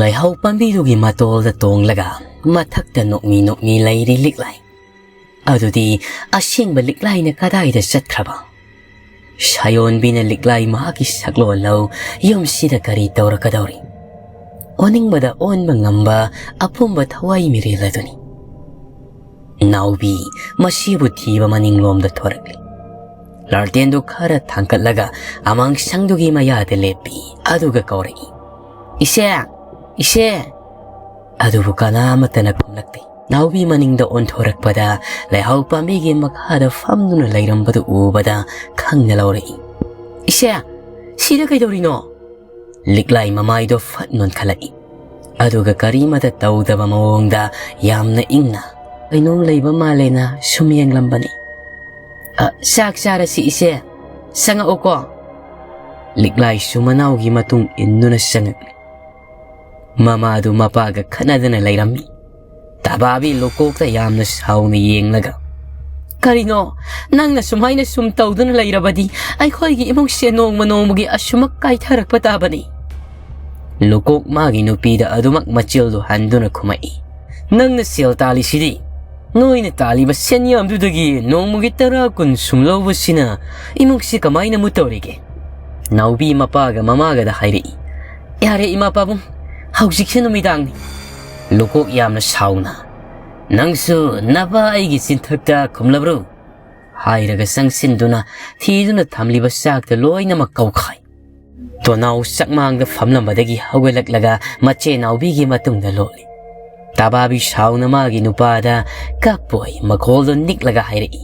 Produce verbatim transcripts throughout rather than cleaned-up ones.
ꯂꯩꯍꯥꯎ ꯄꯥꯝꯕꯤꯗꯨꯒꯤ ꯃꯇꯣꯜꯗ ꯇꯣꯡꯂꯒ ꯃꯊꯛꯇ ꯅꯣꯛꯃꯤ ꯅꯣꯛꯃꯤ ꯂꯩꯔꯤ ꯂꯤꯛꯂꯥꯏ꯫ ꯑꯗꯨꯗꯤ ꯑꯁꯦꯡꯕ ꯂꯤꯛꯂꯥꯏꯅ ꯀꯗꯥꯏꯗ ꯆꯠꯈ꯭ꯔꯕ? ꯁꯥꯌꯣꯟꯕꯤꯅ ꯂꯤꯛꯂꯥꯏ ꯃꯍꯥꯛꯀꯤ ꯁꯛꯂꯣꯟ ꯂꯧ ꯌꯨꯝꯁꯤꯗ ꯀꯔꯤ ꯇꯧꯔꯛꯀꯗꯧꯔꯤ? ꯑꯣꯅꯤꯡꯕꯗ ꯑꯣꯟꯕ ꯉꯝꯕ ꯑꯄꯨꯝꯕ ꯊꯋꯥꯏ ꯃꯤꯔꯦꯜ ꯑꯗꯨꯅꯤ꯫ ꯅꯥꯎꯕꯤ ꯃꯁꯤꯕꯨ ꯊꯤꯕ ꯃꯅꯤꯡꯂꯣꯝꯗ ꯊꯣꯔꯛꯂꯤ꯫ ꯂꯥꯜꯇꯦꯟꯗꯨ ꯈꯔ ꯊꯥꯡꯒꯠꯂꯒ ꯑꯃꯥꯡꯁꯪꯗꯨꯒꯤ ꯃꯌꯥꯗ ꯂꯦꯞꯄꯤ꯫ ꯑꯗꯨꯒ ꯀꯧꯔꯛꯏ, "ꯏꯆꯦ! ꯏꯆꯦ!" ꯑꯗꯨꯕꯨ ꯀꯅꯥ ꯑꯃꯠꯇꯅ ꯈꯨꯝꯂꯛꯇꯦ꯫ ꯅꯥꯎꯕꯤ ꯃꯅꯤꯡꯗ ꯑꯣꯟꯊꯣꯔꯛꯄꯗ ꯂꯩꯍꯥꯎ ꯄꯥꯝꯕꯤꯒꯤ ꯃꯈꯥꯗ ꯐꯝꯗꯨꯅ ꯂꯩꯔꯝꯕꯗꯨ ꯎꯕꯗ ꯈꯪꯅ ꯂꯧꯔꯛꯏ, "ꯏꯆꯦ, ꯁꯤꯗ ꯀꯩꯗꯧꯔꯤꯅꯣ?" ꯂꯤꯛꯂꯥꯏ ꯃꯃꯥꯏꯗꯣ ꯐꯠ ꯅꯣꯟꯈꯠꯂꯛꯏ꯫ ꯑꯗꯨꯒ ꯀꯔꯤꯃꯇ ꯇꯧꯗꯕ ꯃꯑꯣꯡꯗ ꯌꯥꯝꯅ ꯏꯪꯅ, "ꯀꯩꯅꯣꯝ ꯂꯩꯕ ꯃꯥꯜꯂꯦꯅ ꯁꯨꯝ ꯌꯦꯡꯂꯝꯕꯅꯤ꯫ ꯑ, ꯆꯥꯛ ꯆꯥꯔꯁꯤ ꯏꯆꯦ, ꯆꯪꯉꯛꯎꯀꯣ꯫" ꯂꯤꯛꯂꯥꯏꯁꯨ ꯃꯅꯥꯎꯒꯤ ꯃꯇꯨꯡ ꯏꯟꯗꯨꯅ ꯆꯪꯉꯛꯂꯤ꯫ ꯃꯃꯥꯗꯨ ꯃꯄꯥꯒ ꯈꯠꯅꯗꯅ ꯂꯩꯔꯝꯃꯤ꯫ ꯇꯕꯥꯕꯤ ꯂꯨꯀꯣꯛꯇ ꯌꯥꯝꯅ ꯁꯥꯎꯅ ꯌꯦꯡꯂꯒ, "ꯀꯔꯤꯅꯣ? ꯅꯪꯅ ꯁꯨꯃꯥꯏꯅ ꯁꯨꯝ ꯇꯧꯗꯨꯅ ꯂꯩꯔꯕꯗꯤ ꯑꯩꯈꯣꯏꯒꯤ ꯏꯃꯨꯡꯁꯦ ꯅꯣꯡꯃ ꯅꯣꯡꯃꯒꯤ ꯑꯁꯨꯃꯛ ꯀꯥꯏꯊꯔꯛꯄ ꯇꯥꯕꯅꯤ꯫" ꯂꯨꯀꯣꯛ ꯃꯥꯒꯤ ꯅꯨꯄꯤꯗ ꯑꯗꯨꯃꯛ ꯃꯆꯤꯜꯗꯨ ꯍꯟꯗꯨꯅ ꯈꯨꯝꯃꯛꯏ, "ꯅꯪꯅ ꯁꯦꯜ ꯇꯥꯜꯂꯤꯁꯤꯗꯤ? ꯅꯣꯏꯅ ꯇꯥꯜꯂꯤꯕ ꯁꯦꯟꯌꯥꯝꯗꯨꯗꯒꯤ ꯅꯣꯡꯃꯒꯤ ꯇꯔꯥ ꯀꯨꯟ ꯁꯨꯝ ꯂꯧꯕꯁꯤꯅ ꯏꯃꯨꯡꯁꯤ ꯀꯃꯥꯏꯅ ꯃꯨꯠꯇꯧꯔꯤꯒꯦ?" ꯅꯥꯎꯕꯤ ꯃꯄꯥꯒ ꯃꯃꯥꯒꯗ ꯍꯥꯏꯔꯛꯏ, "ꯌꯥꯔꯦ ꯏꯃꯥ ꯄꯥꯕꯨꯡ, ꯍꯧꯖꯤꯛꯁꯦ ꯅꯨꯃꯤꯗꯥꯡꯅꯤ꯫" ꯂꯨꯀꯣꯛ ꯌꯥꯝꯅ ꯁꯥꯎꯅ, "ꯅꯪꯁꯨ ꯅꯄꯥ ꯑꯩꯒꯤ ꯆꯤꯟꯊꯛꯇ ꯈꯨꯝꯂꯕ꯭ꯔꯣ?" ꯍꯥꯏꯔꯒ ꯆꯪꯁꯤꯟꯗꯨꯅ ꯊꯤꯗꯨꯅ ꯊꯝꯂꯤꯕ ꯆꯥꯛꯇ ꯂꯣꯏꯅꯃꯛ ꯀꯧꯈꯥꯏ꯫ ꯇꯣꯅꯥꯎ ꯆꯥꯛꯃꯥꯡꯗ ꯐꯝꯂꯝꯕꯗꯒꯤ ꯍꯧꯒꯠꯂꯛꯂꯒ ꯃꯆꯦ ꯅꯥꯎꯕꯤꯒꯤ ꯃꯇꯨꯡꯗ ꯂꯣꯠꯂꯤ꯫ ꯇꯕꯥꯕꯤ ꯁꯥꯎꯅ ꯃꯥꯒꯤ ꯅꯨꯄꯥꯗ ꯀꯞꯄꯣꯏ ꯃꯈꯣꯜꯗꯣ ꯅꯤꯛꯂꯒ ꯍꯥꯏꯔꯛꯏ,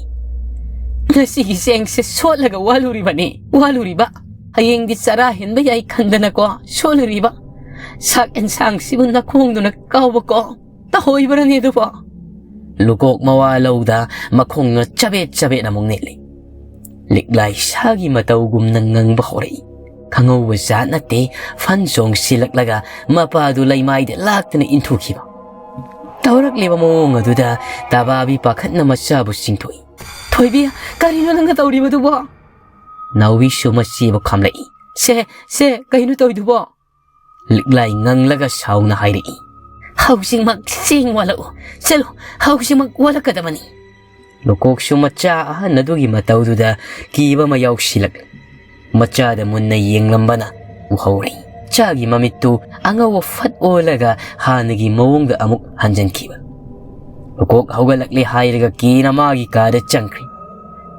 "ꯉꯁꯤꯒꯤ ꯆꯦꯡꯁꯦ ꯁꯣꯠꯂꯒ ꯋꯥꯂꯨꯔꯤꯕꯅꯤ, ꯋꯥꯂꯨꯔꯤꯕ꯫ ꯍꯌꯦꯡꯗꯤ ꯆꯔꯥ ꯍꯦꯟꯕ ꯌꯥꯏ ꯈꯟꯗꯅꯀꯣ ꯁꯣꯠꯂꯨꯔꯤꯕ꯫ ꯁꯥꯛ ꯑꯦꯟꯁꯥꯡꯁꯤꯕꯨ ꯅꯈꯣꯡꯗꯨꯅ ꯀꯥꯎꯕꯀꯣ ꯇꯧꯍꯣꯏꯕ꯭ꯔꯅꯦ ꯑꯗꯨꯕꯣ?" ꯂꯨꯀꯣꯛ ꯃꯋꯥ ꯂꯧꯗ ꯃꯈꯣꯡꯅ ꯆꯕꯦꯠ ꯆꯕꯦꯠ ꯑꯃꯨꯛ ꯅꯤꯛꯂꯤ꯫ ꯂꯤꯛꯂꯥꯏ ꯁꯥꯒꯤ ꯃꯇꯧꯒꯨꯝꯅ ꯉꯪꯕ ꯍꯧꯔꯛꯏ꯫ ꯈꯪꯍꯧꯕ ꯖꯥꯠ ꯅꯠꯇꯦ, ꯐꯟ ꯆꯣꯡ ꯁꯤꯜꯂꯛꯂꯒ ꯃꯄꯥꯗꯨ ꯂꯩꯃꯥꯏꯗ ꯂꯥꯛꯇꯨꯅ ꯏꯟꯊꯨꯈꯤꯕ꯫ ꯇꯧꯔꯛꯂꯤꯕ ꯃꯑꯣꯡ ꯑꯗꯨꯗ ꯇꯕꯥꯕꯤ ꯄꯥꯈꯠꯅ ꯃꯆꯥꯕꯨ ꯆꯤꯡꯊꯣꯛꯏ꯫ "ꯊꯣꯏꯕꯤ, ꯀꯔꯤꯅꯣ ꯅꯪꯅ ꯇꯧꯔꯤꯕꯗꯨꯕꯣ?" ꯅꯥꯎꯕꯤꯁꯨ ꯃꯆꯦꯕꯨ ꯈꯥꯝꯂꯛꯏ꯫ "ꯁꯦ, ꯁꯦ, ꯀꯩꯅꯣ ꯇꯧꯔꯤꯗꯨꯕꯣ?" ꯂꯤꯛꯂꯥꯏ ꯉꯪꯂꯒ ꯁꯥꯎꯅ ꯍꯥꯏꯔꯛꯏ꯫ "ꯍꯧꯖꯤꯛꯃꯛ ꯆꯦꯡ ꯋꯥꯠꯂꯛꯎ꯫ ꯆꯠꯂꯨ, ꯍꯧꯖꯤꯛꯃꯛ ꯋꯥꯠꯂꯛꯀꯗꯕꯅꯤ"꯫ ꯂꯨꯀꯣꯛꯁꯨ ꯃꯆꯥ ꯑꯍꯟ ꯑꯗꯨꯒꯤ ꯃꯇꯧꯗꯨꯗ ꯀꯤꯕ ꯑꯃ ꯌꯥꯎꯁꯤꯜꯂꯛꯂꯦ꯫ ꯃꯆꯥꯗ ꯃꯨꯟꯅ ꯌꯦꯡꯂꯝꯕꯅ ꯎꯍꯧꯔꯦ꯫ ꯃꯆꯥꯒꯤ ꯃꯃꯤꯠꯇꯨ ꯑꯉꯧꯕ ꯐꯠ ꯑꯣꯜꯂꯒ ꯍꯥꯟꯅꯒꯤ ꯃꯑꯣꯡꯗ ꯑꯃꯨꯛ ꯍꯟꯖꯤꯟꯈꯤꯕ꯫ ꯂꯨꯀꯣꯛ ꯍꯧꯒꯠꯂꯛꯂꯦ ꯍꯥꯏꯔꯒ ꯀꯤꯅ ꯃꯥꯒꯤ ꯀꯥꯗ ꯆꯪꯈ꯭ꯔꯦ꯫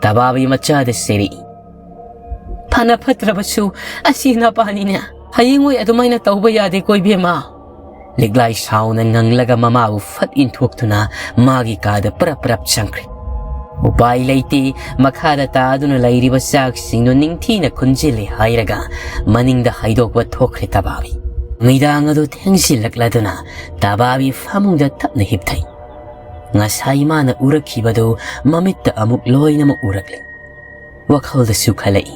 ꯇꯕꯥꯕꯤ ꯃꯆꯥꯗ ꯆꯩꯔꯛꯏ꯫ "ꯐꯅ ꯐꯠꯇ꯭ꯔꯕꯁꯨ ꯑꯁꯤ ꯅꯄꯥꯅꯤꯅꯦ꯫ ꯍꯌꯦꯡꯋꯥꯏ ꯑꯗꯨꯃꯥꯏꯅ ꯇꯧꯕ ꯌꯥꯗꯦꯀꯣ ꯏꯕꯦꯝꯃ"꯫ ꯂꯤꯛꯂꯥꯏ ꯁꯥꯎꯅ ꯉꯪꯂꯒ ꯃꯃꯥꯕꯨ ꯐꯠ ꯏꯟꯊꯣꯛꯇꯨꯅ ꯃꯥꯒꯤ ꯀꯥꯗ ꯄꯔꯞ ꯄꯔꯞ ꯆꯪꯈ꯭ꯔꯦ꯫ ꯎꯄꯥꯏ ꯂꯩꯇꯦ, ꯃꯈꯥꯗ ꯇꯥꯗꯨꯅ ꯂꯩꯔꯤꯕ ꯆꯥꯛꯁꯤꯡꯗꯨ ꯅꯤꯡꯊꯤꯅ ꯈꯨꯟꯖꯤꯜꯂꯦ ꯍꯥꯏꯔꯒ ꯃꯅꯤꯡꯗ ꯍꯥꯏꯗꯣꯛꯄ ꯊꯣꯛꯈ꯭ꯔꯦ ꯇꯕꯥꯕꯤ꯫ ꯅꯨꯃꯤꯗꯥꯡ ꯑꯗꯨ ꯊꯦꯡꯖꯤꯜꯂꯛꯂꯗꯨꯅ ꯇꯕꯥꯕꯤ ꯐꯃꯨꯡꯗ ꯇꯞꯅ ꯍꯤꯞꯊꯩ꯫ ꯉꯁꯥꯏ ꯃꯥꯅ ꯎꯔꯛꯈꯤꯕꯗꯨ ꯃꯃꯤꯠꯇ ꯑꯃꯨꯛ ꯂꯣꯏꯅꯃꯛ ꯎꯔꯛꯂꯦ꯫ ꯋꯥꯈꯜꯗꯁꯨ ꯈꯜꯂꯛꯏ,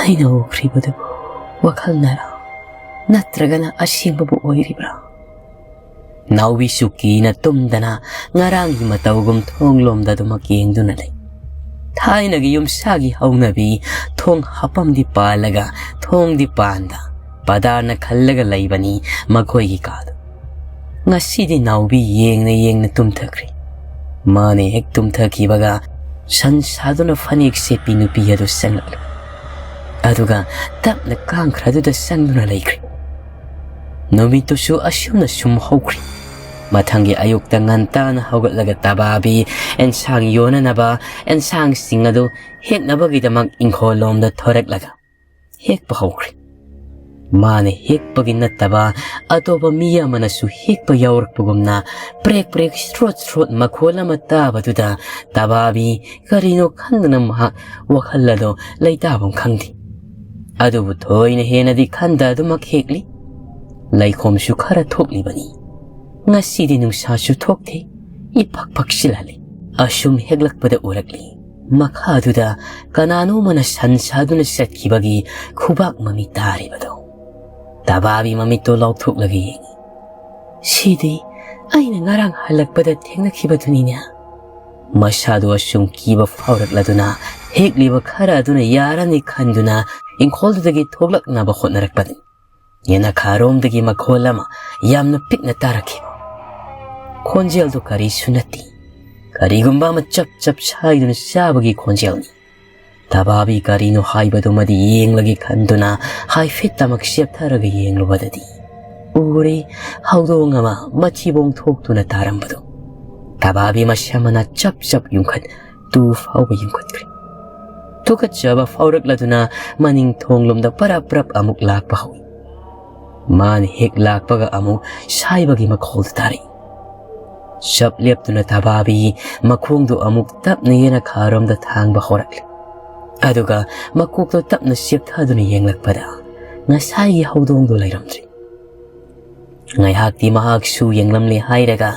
"ꯑꯩꯅ ꯎꯈ꯭ꯔꯤꯕꯗꯨꯕꯨ ꯋꯥꯈꯜꯅꯔꯥ, ꯅꯠꯇ꯭ꯔꯒꯅ ꯑꯁꯦꯡꯕꯕꯨ ꯑꯣꯏꯔꯤꯕ꯭ꯔꯥ?" ꯅꯥꯎꯕꯤꯁꯨ ꯀꯤꯅ ꯇꯨꯝꯗꯅ ꯉꯔꯥꯡꯒꯤ ꯃꯇꯧꯒꯨꯝ ꯊꯣꯡꯂꯣꯝꯗ ꯑꯗꯨꯃꯛ ꯌꯦꯡꯗꯨꯅ ꯂꯩ꯫ ꯊꯥꯏꯅꯒꯤ ꯌꯨꯝꯁꯥꯒꯤ ꯍꯧꯅꯕꯤ, ꯊꯣꯡ ꯍꯥꯞꯐꯝꯗꯤ ꯄꯥꯜꯂꯒ ꯊꯣꯡꯗꯤ ꯄꯥꯟꯗ, ꯄꯗꯥꯔꯅ ꯈꯜꯂꯒ ꯂꯩꯕꯅꯤ ꯃꯈꯣꯏꯒꯤ ꯀꯥꯗꯨ꯫ ꯉꯁꯤꯗꯤ ꯅꯥꯎꯕꯤ ꯌꯦꯡꯅ ꯌꯦꯡꯅ ꯇꯨꯝꯊꯈ꯭ꯔꯦ꯫ ꯃꯥꯅ ꯍꯦꯛ ꯇꯨꯝꯊꯈꯤꯕꯒ ꯁꯟ ꯁꯥꯗꯨꯅ ꯐꯅꯦꯛ ꯁꯦꯠꯄꯤ ꯅꯨꯄꯤ ꯑꯗꯨ ꯆꯪꯂꯛꯂꯦ꯫ ꯑꯗꯨꯒ ꯇꯞꯅ ꯀꯥꯡꯈ꯭ꯔꯗꯨꯗ ꯆꯪꯗꯨꯅ ꯂꯩꯈ꯭ꯔꯦ꯫ ꯅꯨꯃꯤꯠꯇꯨꯁꯨ ꯑꯁꯨꯝꯅ ꯁꯨꯝ ꯍꯧꯈ꯭ꯔꯦ꯫ ꯃꯊꯪꯒꯤ ꯑꯌꯨꯛꯇ ꯉꯟꯇꯥꯅ ꯍꯧꯒꯠꯂꯒ ꯇꯕꯥꯕꯤ ꯑꯦꯟꯁꯥꯡ ꯌꯣꯟꯅꯅꯕ ꯑꯦꯟꯁꯥꯡꯁꯤꯡ ꯑꯗꯨ ꯍꯦꯛꯅꯕꯒꯤꯗꯃꯛ ꯏꯪꯈꯣꯜ ꯂꯣꯝꯗ ꯊꯣꯔꯛꯂꯒ ꯍꯦꯛꯄ ꯍꯧꯈ꯭ꯔꯦ꯫ ꯃꯥꯅ ꯍꯦꯛꯄꯒꯤ ꯅꯠꯇꯕ ꯑꯇꯣꯞꯄ ꯃꯤ ꯑꯃꯅꯁꯨ ꯍꯦꯛꯄ ꯌꯥꯎꯔꯛꯄꯒꯨꯝꯅ ꯄ꯭ꯔꯦꯛ ꯄ꯭ꯔꯦꯛ ꯁ꯭ꯔꯣꯠ ꯁ꯭ꯔꯣꯠ ꯃꯈꯣꯜ ꯑꯃ ꯇꯥꯕꯗꯨꯗ ꯇꯕꯥꯕꯤ ꯀꯔꯤꯅꯣ ꯈꯟꯗꯨꯅ ꯃꯍꯥꯛ ꯋꯥꯈꯜ ꯑꯗꯣ ꯂꯩꯇꯥꯐꯝ ꯈꯪꯗꯦ꯫ ꯑꯗꯨꯕꯨ ꯊꯣꯏꯅ ꯍꯦꯟꯅꯗꯤ ꯈꯟꯗ ꯑꯗꯨꯃꯛ ꯍꯦꯛꯂꯤ꯫ ꯂꯩꯈꯣꯝꯁꯨ ꯈꯔ ꯊꯣꯛꯂꯤꯕꯅꯤ꯫ ꯉꯁꯤꯗꯤ ꯅꯨꯡꯁꯥꯁꯨ ꯊꯣꯛꯇꯦ, ꯏꯐꯛ ꯐꯛꯁꯤꯜꯍꯜꯂꯤ꯫ ꯑꯁꯨꯝ ꯍꯦꯛꯂꯛꯄꯗ ꯎꯔꯛꯂꯤ, ꯃꯈꯥꯗꯨꯗ ꯀꯅꯥꯅꯣꯃꯅ ꯁꯟ ꯁꯥꯗꯨꯅ ꯆꯠꯈꯤꯕꯒꯤ ꯈꯨꯕꯥꯛ ꯃꯃꯤ ꯇꯥꯔꯤꯕꯗꯣ꯫ ꯇꯕꯥꯕꯤ ꯃꯃꯤꯠꯇꯣ ꯂꯥꯎꯊꯣꯛꯂꯒ ꯌꯦꯡꯉꯤ꯫ "ꯁꯤꯗꯤ ꯑꯩꯅ ꯉꯔꯥꯡ ꯍꯜꯂꯛꯄꯗ ꯊꯦꯡꯅꯈꯤꯕꯗꯨꯅꯤꯅꯦ"꯫ ꯃꯁꯥꯗꯨ ꯑꯁꯨꯝ ꯀꯤꯕ ꯐꯥꯎꯔꯛꯂꯗꯨꯅ ꯍꯦꯛꯂꯤꯕ ꯈꯔ ꯑꯗꯨꯅ ꯌꯥꯔꯅꯤ ꯈꯟꯗꯨꯅ ꯏꯪꯈꯣꯜꯗꯨꯗꯒꯤ ꯊꯣꯛꯂꯛꯅꯕ ꯍꯣꯠꯅꯔꯛꯄꯅꯤ꯫ ꯌꯦꯅꯈꯥꯔꯣꯝꯗꯒꯤ ꯃꯈꯣꯜ ꯑꯃ ꯌꯥꯝꯅ ꯄꯤꯛꯅ ꯇꯥꯔꯛꯈꯤ꯫ ꯈꯣꯟꯖꯦꯜꯗꯨ ꯀꯔꯤꯁꯨ ꯅꯠꯇꯦ, ꯀꯔꯤꯒꯨꯝꯕ ꯑꯃ ꯆꯞ ꯆꯞ ꯁꯥꯏꯗꯨꯅ ꯆꯥꯕꯒꯤ ꯈꯣꯟꯖꯦꯜꯅꯤ꯫ ꯇꯕꯥꯕꯤ ꯀꯔꯤꯅꯣ ꯍꯥꯏꯕꯗꯨꯃꯗꯤ ꯌꯦꯡꯂꯒꯦ ꯈꯟꯗꯨꯅ ꯍꯥꯏꯐꯦꯠꯇꯃꯛ ꯆꯦꯞꯊꯔꯒ ꯌꯦꯡꯂꯨꯕꯗꯗꯤ ꯎꯔꯦ, ꯍꯧꯗꯣꯡ ꯑꯃ ꯃꯊꯤꯕꯣꯡ ꯊꯣꯛꯇꯨꯅ ꯇꯥꯔꯝꯕꯗꯨ꯫ ꯇꯕꯥꯕꯤ ꯃꯁꯝ ꯃꯅꯥ ꯆꯞ ꯆꯞ ꯌꯨꯡꯈꯠ ꯇꯨ ꯐꯥꯎꯕ ꯌꯨꯡꯈꯠꯈ꯭ꯔꯦ꯫ ꯊꯨꯀꯠꯆꯕ ꯐꯥꯎꯔꯛꯂꯗꯨꯅ ꯃꯅꯤꯡ ꯊꯣꯡꯂꯣꯝꯗ ꯄꯔꯞ ꯄꯔꯞ ꯑꯃꯨꯛ ꯂꯥꯛꯄ ꯍꯧꯏ꯫ ꯃꯥꯅ ꯍꯦꯛ ꯂꯥꯛꯄꯒ ꯑꯃꯨꯛ ꯁꯥꯏꯕꯒꯤ ꯃꯈꯣꯜꯗꯨ ꯇꯥꯔꯛꯏ꯫ ꯆꯞ ꯂꯦꯞꯇꯨꯅ ꯇꯕꯥꯕꯤ ꯃꯈꯣꯡꯗꯨ ꯑꯃꯨꯛ ꯇꯞꯅ ꯌꯦꯅꯈꯥꯔꯣꯝꯗ ꯊꯥꯡꯕ ꯍꯧꯔꯛꯂꯦ꯫ ꯑꯗꯨꯒ ꯃꯀꯣꯛꯇꯣ ꯇꯞꯅ ꯆꯦꯞꯊꯗꯨꯅ ꯌꯦꯡꯂꯛꯄꯗ ꯉꯁꯥꯏꯒꯤ ꯍꯧꯗꯣꯡꯗꯨ ꯂꯩꯔꯝꯗ꯭ꯔꯦ꯫ ꯉꯥꯏꯍꯥꯛꯇꯤ ꯃꯍꯥꯛꯁꯨ ꯌꯦꯡꯂꯝꯂꯦ ꯍꯥꯏꯔꯒ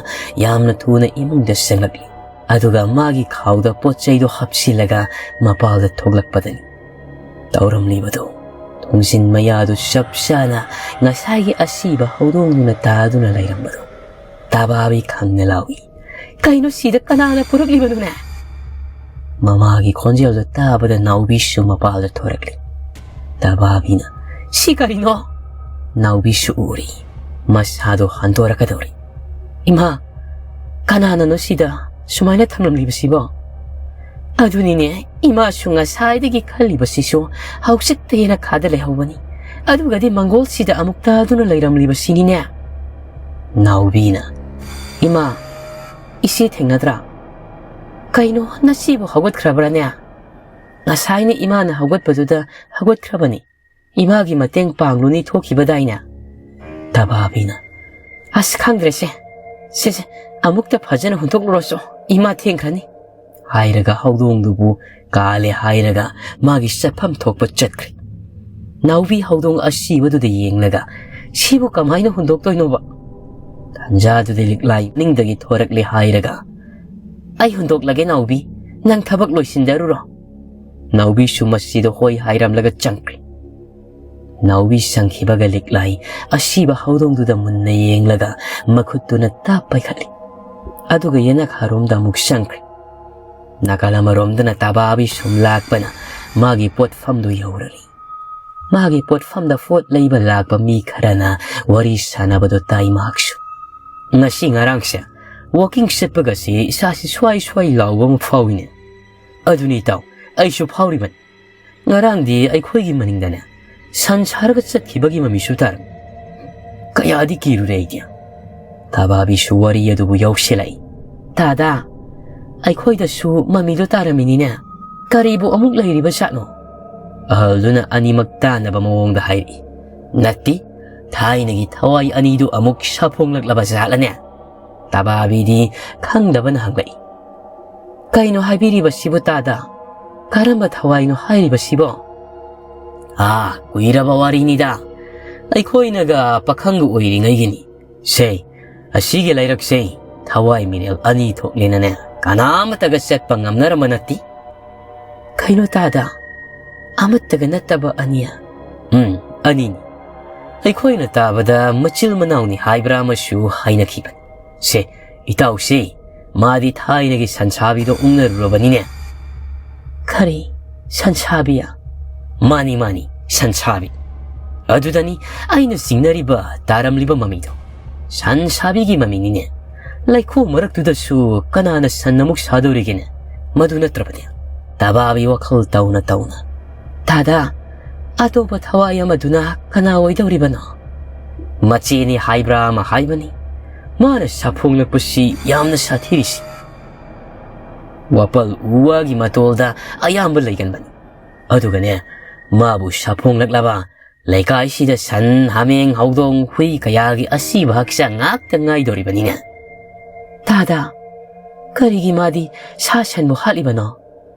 ꯌꯥꯝꯅ ꯊꯨꯅ ꯏꯃꯨꯡꯗ ꯆꯪꯂꯛꯂꯤ꯫ ꯑꯗꯨꯒ ꯃꯥꯒꯤ ꯈꯥꯎꯗ ꯄꯣꯠ ꯆꯩꯗꯨ ꯍꯥꯞꯆꯤꯜꯂꯒ ꯃꯄꯥꯜꯗ ꯊꯣꯛꯂꯛꯄꯗꯅꯤ ꯇꯧꯔꯝꯂꯤꯕꯗꯨ꯫ ꯊꯣꯡꯖꯤꯟ ꯃꯌꯥꯗꯨ ꯆꯞ ꯆꯥꯅ ꯉꯁꯥꯏꯒꯤ ꯑꯁꯤꯕ ꯍꯧꯗꯣꯡꯗꯨꯅ ꯇꯥꯗꯨꯅ ꯂꯩꯔꯝꯕꯗꯨ ꯇꯕꯥꯕꯤ ꯈꯪꯅ ꯂꯥꯎꯏ꯫ "ꯀꯩꯅꯣ ꯁꯤꯗ ꯀꯅꯥꯅ ꯄꯨꯔꯛꯂꯤꯕꯅꯣꯅꯦ?" ꯃꯃꯥꯒꯤ ꯈꯣꯟꯖꯦꯜꯗꯨ ꯇꯥꯕꯗ ꯅꯥꯎꯕꯤꯁꯨ ꯃꯄꯥꯜꯗ ꯊꯣꯔꯛꯂꯤ꯫ ꯇꯕꯥꯕꯤꯅ, "ꯁꯤ ꯀꯔꯤꯅꯣ?" ꯅꯥꯎꯕꯤꯁꯨ ꯎꯔꯤ꯫ ꯃꯁꯥꯗꯣ ꯍꯟꯗꯣꯔꯛꯀꯗꯧꯔꯤ꯫ "ꯏꯃꯥ, ꯀꯅꯥꯅꯅꯣ ꯁꯤꯗ ꯁꯨꯃꯥꯏꯅ ꯊꯝꯂꯝꯂꯤꯕꯁꯤꯕꯣ?" "ꯑꯗꯨꯅꯤꯅꯦ, ꯏꯃꯥꯁꯨ ꯉꯁꯥꯏꯗꯒꯤ ꯈꯜꯂꯤꯕꯁꯤꯁꯨ ꯍꯧꯖꯤꯛꯇ ꯌꯦꯅꯈꯥꯗ ꯂꯩꯍꯧꯕꯅꯤ꯫ ꯑꯗꯨꯒꯗꯤ ꯃꯪꯒꯣꯜꯁꯤꯗ ꯑꯃꯨꯛ ꯇꯥꯗꯨꯅ ꯂꯩꯔꯝꯂꯤꯕꯁꯤꯅꯤꯅꯦ꯫" ꯅꯥꯎꯕꯤꯅ, "ꯏꯃꯥ, ꯏꯆꯦ ꯊꯦꯡꯅꯗ꯭ꯔꯥ? ꯀꯩꯅꯣ, ꯅꯆꯦꯕꯨ ꯍꯧꯒꯠꯈ꯭ꯔꯕ꯭ꯔꯥꯅꯦ?" "ꯉꯁꯥꯏꯅ ꯏꯃꯥꯅ ꯍꯧꯒꯠꯄꯗꯨꯗ ꯍꯧꯒꯠꯈ꯭ꯔꯕꯅꯤ꯫ ꯏꯃꯥꯒꯤ ꯃꯇꯦꯡ ꯄꯥꯡꯂꯨꯅꯤ ꯊꯣꯛꯈꯤꯕꯗꯥꯏꯅꯦ?" ꯇꯕꯥꯕꯤꯅ, "ꯑꯁ, ꯈꯪꯗ꯭ꯔꯦꯁꯦ꯫ ꯁꯦ, ꯁꯦ, ꯑꯃꯨꯛꯇ ꯐꯖꯅ ꯍꯨꯟꯗꯣꯛꯂꯨꯔꯣꯆꯣ꯫ ꯏꯃꯥ ꯊꯦꯡꯈ꯭ꯔꯅꯤ," ꯍꯥꯏꯔꯒ ꯍꯧꯗꯣꯡꯗꯨꯕꯨ ꯀꯥꯜꯂꯦ ꯍꯥꯏꯔꯒ ꯃꯥꯒꯤ ꯆꯠꯐꯝ ꯊꯣꯛꯄ ꯆꯠꯈ꯭ꯔꯦ꯫ ꯅꯥꯎꯕꯤ ꯍꯧꯗꯣꯡ ꯑꯁꯤꯕꯗꯨꯗ ꯌꯦꯡꯂꯒ, "ꯁꯤꯕꯨ ꯀꯃꯥꯏꯅ ꯍꯨꯟꯗꯣꯛꯇꯣꯏꯅꯣꯕ?" ꯇꯥꯟꯖꯥꯗꯨꯗ ꯂꯤꯛꯂꯥꯏ ꯅꯤꯡꯗꯒꯤ ꯊꯣꯔꯛꯂꯦ ꯍꯥꯏꯔꯒ, "ꯑꯩ ꯍꯨꯟꯗꯣꯛꯂꯒꯦ ꯅꯥꯎꯕꯤ, ꯅꯪ ꯊꯕꯛ ꯂꯣꯏꯁꯤꯟꯖꯔꯨꯔꯣ꯫" ꯅꯥꯎꯕꯤꯁꯨ ꯃꯁꯤꯗ ꯍꯣꯏ ꯍꯥꯏꯔꯝꯂꯒ ꯆꯪꯈ꯭ꯔꯦ꯫ ꯅꯥꯎꯕꯤ ꯆꯪꯈꯤꯕꯒ ꯂꯤꯛꯂꯥꯏ ꯑꯁꯤꯕ ꯍꯧꯗꯣꯡꯗꯨꯗ ꯃꯨꯟꯅ ꯌꯦꯡꯂꯒ ꯃꯈꯨꯠꯇꯨꯅ ꯇꯥꯞ ꯄꯥꯏꯈꯠꯂꯤ꯫ ꯑꯗꯨꯒ ꯌꯦꯅꯈꯥꯔꯣꯝꯗ ꯑꯃꯨꯛ ꯆꯪꯈ꯭ꯔꯦ꯫ ꯅꯥꯀꯜ ꯑꯃꯔꯣꯝꯗꯅ ꯇꯕꯥꯕꯤ ꯁꯨꯝ ꯂꯥꯛꯄꯅ ꯃꯥꯒꯤ ꯄꯣꯠꯐꯝꯗꯨ ꯌꯧꯔꯔꯤ꯫ ꯃꯥꯒꯤ ꯄꯣꯠꯐꯝꯗ ꯄꯣꯠ ꯂꯩꯕ ꯂꯥꯛꯄ ꯃꯤ ꯈꯔꯅ ꯋꯥꯔꯤ ꯁꯥꯟꯅꯕꯗꯣ ꯇꯥꯏ ꯃꯍꯥꯛꯁꯨ꯫ "ꯉꯁꯤ ꯉꯔꯥꯡꯁꯦ ꯋꯥꯀꯤꯡ ꯆꯠꯄꯒꯁꯤ ꯏꯁꯥꯁꯤ ꯁ꯭ꯋꯥꯏ ꯁ꯭ꯋꯥꯏ ꯂꯥꯎꯕ ꯑꯃ ꯐꯥꯎꯏꯅꯦ꯫" "ꯑꯗꯨꯅꯤ ꯏꯇꯥꯎ, ꯑꯩꯁꯨ ꯐꯥꯎꯔꯤꯕꯅꯤ꯫ ꯉꯔꯥꯡꯗꯤ ꯑꯩꯈꯣꯏꯒꯤ ꯃꯅꯤꯡꯗꯅꯦ ꯁꯟ ꯁꯥꯔꯒ ꯆꯠꯈꯤꯕꯒꯤ ꯃꯃꯤꯁꯨ ꯇꯥꯔꯝꯃꯤ꯫ ꯀꯌꯥꯗꯤ ꯀꯤꯔꯨꯔꯦ ꯑꯩꯗꯤ꯫" ꯇꯥꯕꯥꯕꯤꯁꯨ ꯋꯥꯔꯤ ꯑꯗꯨꯕꯨ ꯌꯥꯎꯁꯤꯜꯂꯛꯏ꯫ "ꯇꯥꯗꯥ, ꯑꯩꯈꯣꯏꯗꯁꯨ ꯃꯃꯤꯗꯣ ꯇꯥꯔꯝꯃꯤꯅꯤꯅꯦ꯫ ꯀꯔꯤꯕꯨ ꯑꯃꯨꯛ ꯂꯩꯔꯤꯕ ꯖꯥꯠꯅꯣ?" ꯑꯍꯜꯗꯨꯅ ꯑꯅꯤꯃꯛ ꯇꯥꯅꯕ ꯃꯑꯣꯡꯗ ꯍꯥꯏꯔꯛꯏ꯫ "ꯅꯠꯇꯦ, ꯊꯥꯏꯅꯒꯤ ꯊꯋꯥꯏ ꯑꯅꯤꯗꯨ ꯑꯃꯨꯛ ꯁꯥꯐꯣꯡꯂꯛꯂꯕ ꯖꯥꯠꯂꯅꯦ?" ꯇꯥꯕꯥꯕꯤꯗꯤ ꯈꯪꯗꯕꯅ ꯍꯪꯂꯛꯏ꯫ "ꯀꯩꯅꯣ ꯍꯥꯏꯕꯤꯔꯤꯕꯁꯤꯕꯨ ꯇꯥꯗꯥ? ꯀꯔꯝꯕ ꯊꯋꯥꯏꯅꯣ ꯍꯥꯏꯔꯤꯕꯁꯤꯕꯣ?" "ꯑꯥ, ꯀꯨꯏꯔꯕ ꯋꯥꯔꯤꯅꯤꯗ꯫ ꯑꯩꯈꯣꯏꯅꯒ ꯄꯥꯈꯪꯒ ꯑꯣꯏꯔꯤꯉꯩꯒꯤꯅꯤ꯫ ꯁꯦ, ꯑꯁꯤꯒꯤ ꯂꯩꯔꯛꯁꯦ ꯊꯋꯥꯏ ꯃꯤꯔꯦꯜ ꯑꯅꯤ ꯊꯣꯛꯂꯦꯅꯅꯦ ꯀꯅꯥꯃꯠꯇꯒ ꯆꯠꯄ ꯉꯝꯅꯔꯝꯕ ꯅꯠꯇꯦ꯫" "ꯀꯩꯅꯣ ꯇꯥꯗꯥ? ꯑꯃꯠꯇꯒ ꯅꯠꯇꯕ ꯑꯅꯤ?" "ꯎꯝ, ꯑꯅꯤꯅꯤ꯫ ꯑꯩꯈꯣꯏꯅ ꯇꯥꯕꯗ ꯃꯆꯤꯜ ꯃꯅꯥꯎꯅꯤ ꯍꯥꯏꯕ꯭ꯔꯥ ꯑꯃꯁꯨ ꯍꯥꯏꯅꯈꯤꯕꯅꯤ꯫ ꯁꯦ, ꯏꯇꯥꯎꯁꯦ, ꯃꯥꯗꯤ ꯊꯥꯏꯅꯒꯤ ꯁꯟꯁꯥꯕꯤꯗꯣ ꯎꯪꯅꯔꯨꯔꯕꯅꯤꯅꯦ꯫" "ꯀꯔꯤ? ꯁꯟꯁꯥꯕꯤ?" "ꯃꯥꯅꯤ, ꯃꯥꯅꯤ, ꯁꯟꯁꯥꯕꯤ꯫ ꯑꯗꯨꯗꯅꯤ ꯑꯩꯅ ꯆꯤꯡꯅꯔꯤꯕ, ꯇꯥꯔꯝꯂꯤꯕ ꯃꯃꯤꯗꯣ꯫ ꯁꯟꯁꯥꯕꯤꯒꯤ ꯃꯃꯤꯅꯤꯅꯦ꯫ ꯂꯩꯈꯣꯝ ꯃꯔꯛꯇꯨꯗꯁꯨ ꯀꯅꯥꯅ ꯁꯟ ꯑꯃꯨꯛ ꯁꯥꯗꯧꯔꯤꯒꯦꯅꯦ? ꯃꯗꯨ ꯅꯠꯇ꯭ꯔꯕꯗꯤ?" ꯇꯕꯥꯕꯤ ꯋꯥꯈꯜ ꯇꯧꯅ ꯇꯧꯅ, "ꯇꯥꯗꯥ, ꯑꯇꯣꯞꯄ ꯊꯋꯥꯏ ꯑꯃꯗꯨꯅ ꯀꯅꯥ ꯑꯣꯏꯗꯧꯔꯤꯕꯅꯣ?" "ꯃꯆꯦꯅꯤ ꯍꯥꯏꯕ꯭ꯔꯥ ꯑꯃ ꯍꯥꯏꯕꯅꯤ꯫ ꯃꯥꯅ ꯁꯥꯐꯣꯡꯂꯛꯄꯁꯤ ꯌꯥꯝꯅ ꯁꯥꯊꯤꯔꯤꯁꯤ꯫ ꯋꯥꯄꯜ ꯎ ꯋꯥꯒꯤ ꯃꯇꯣꯜꯗ ꯑꯌꯥꯝꯕ ꯂꯩꯒꯟꯕꯅꯤ꯫ ꯑꯗꯨꯒꯅꯦ, ꯃꯥꯕꯨ ꯁꯥꯐꯣꯡꯂꯛꯂꯕ ꯂꯩꯀꯥꯏꯁꯤꯗ ꯁꯟ, ꯍꯥꯃꯦꯡ, ꯍꯧꯗꯣꯡ, ꯍꯨꯏ ꯀꯌꯥꯒꯤ ꯑꯁꯤꯕ ꯍꯛꯆꯥꯡ ꯉꯥꯛꯇ ꯉꯥꯏꯗꯧꯔꯤꯕꯅꯤꯅꯦ꯫" "ꯇꯥꯗꯥ, ꯀꯔꯤꯒꯤ ꯃꯥꯗꯤ ꯁꯥ ꯁꯟꯕꯨ ꯍꯥꯠꯂꯤꯕꯅꯣ?"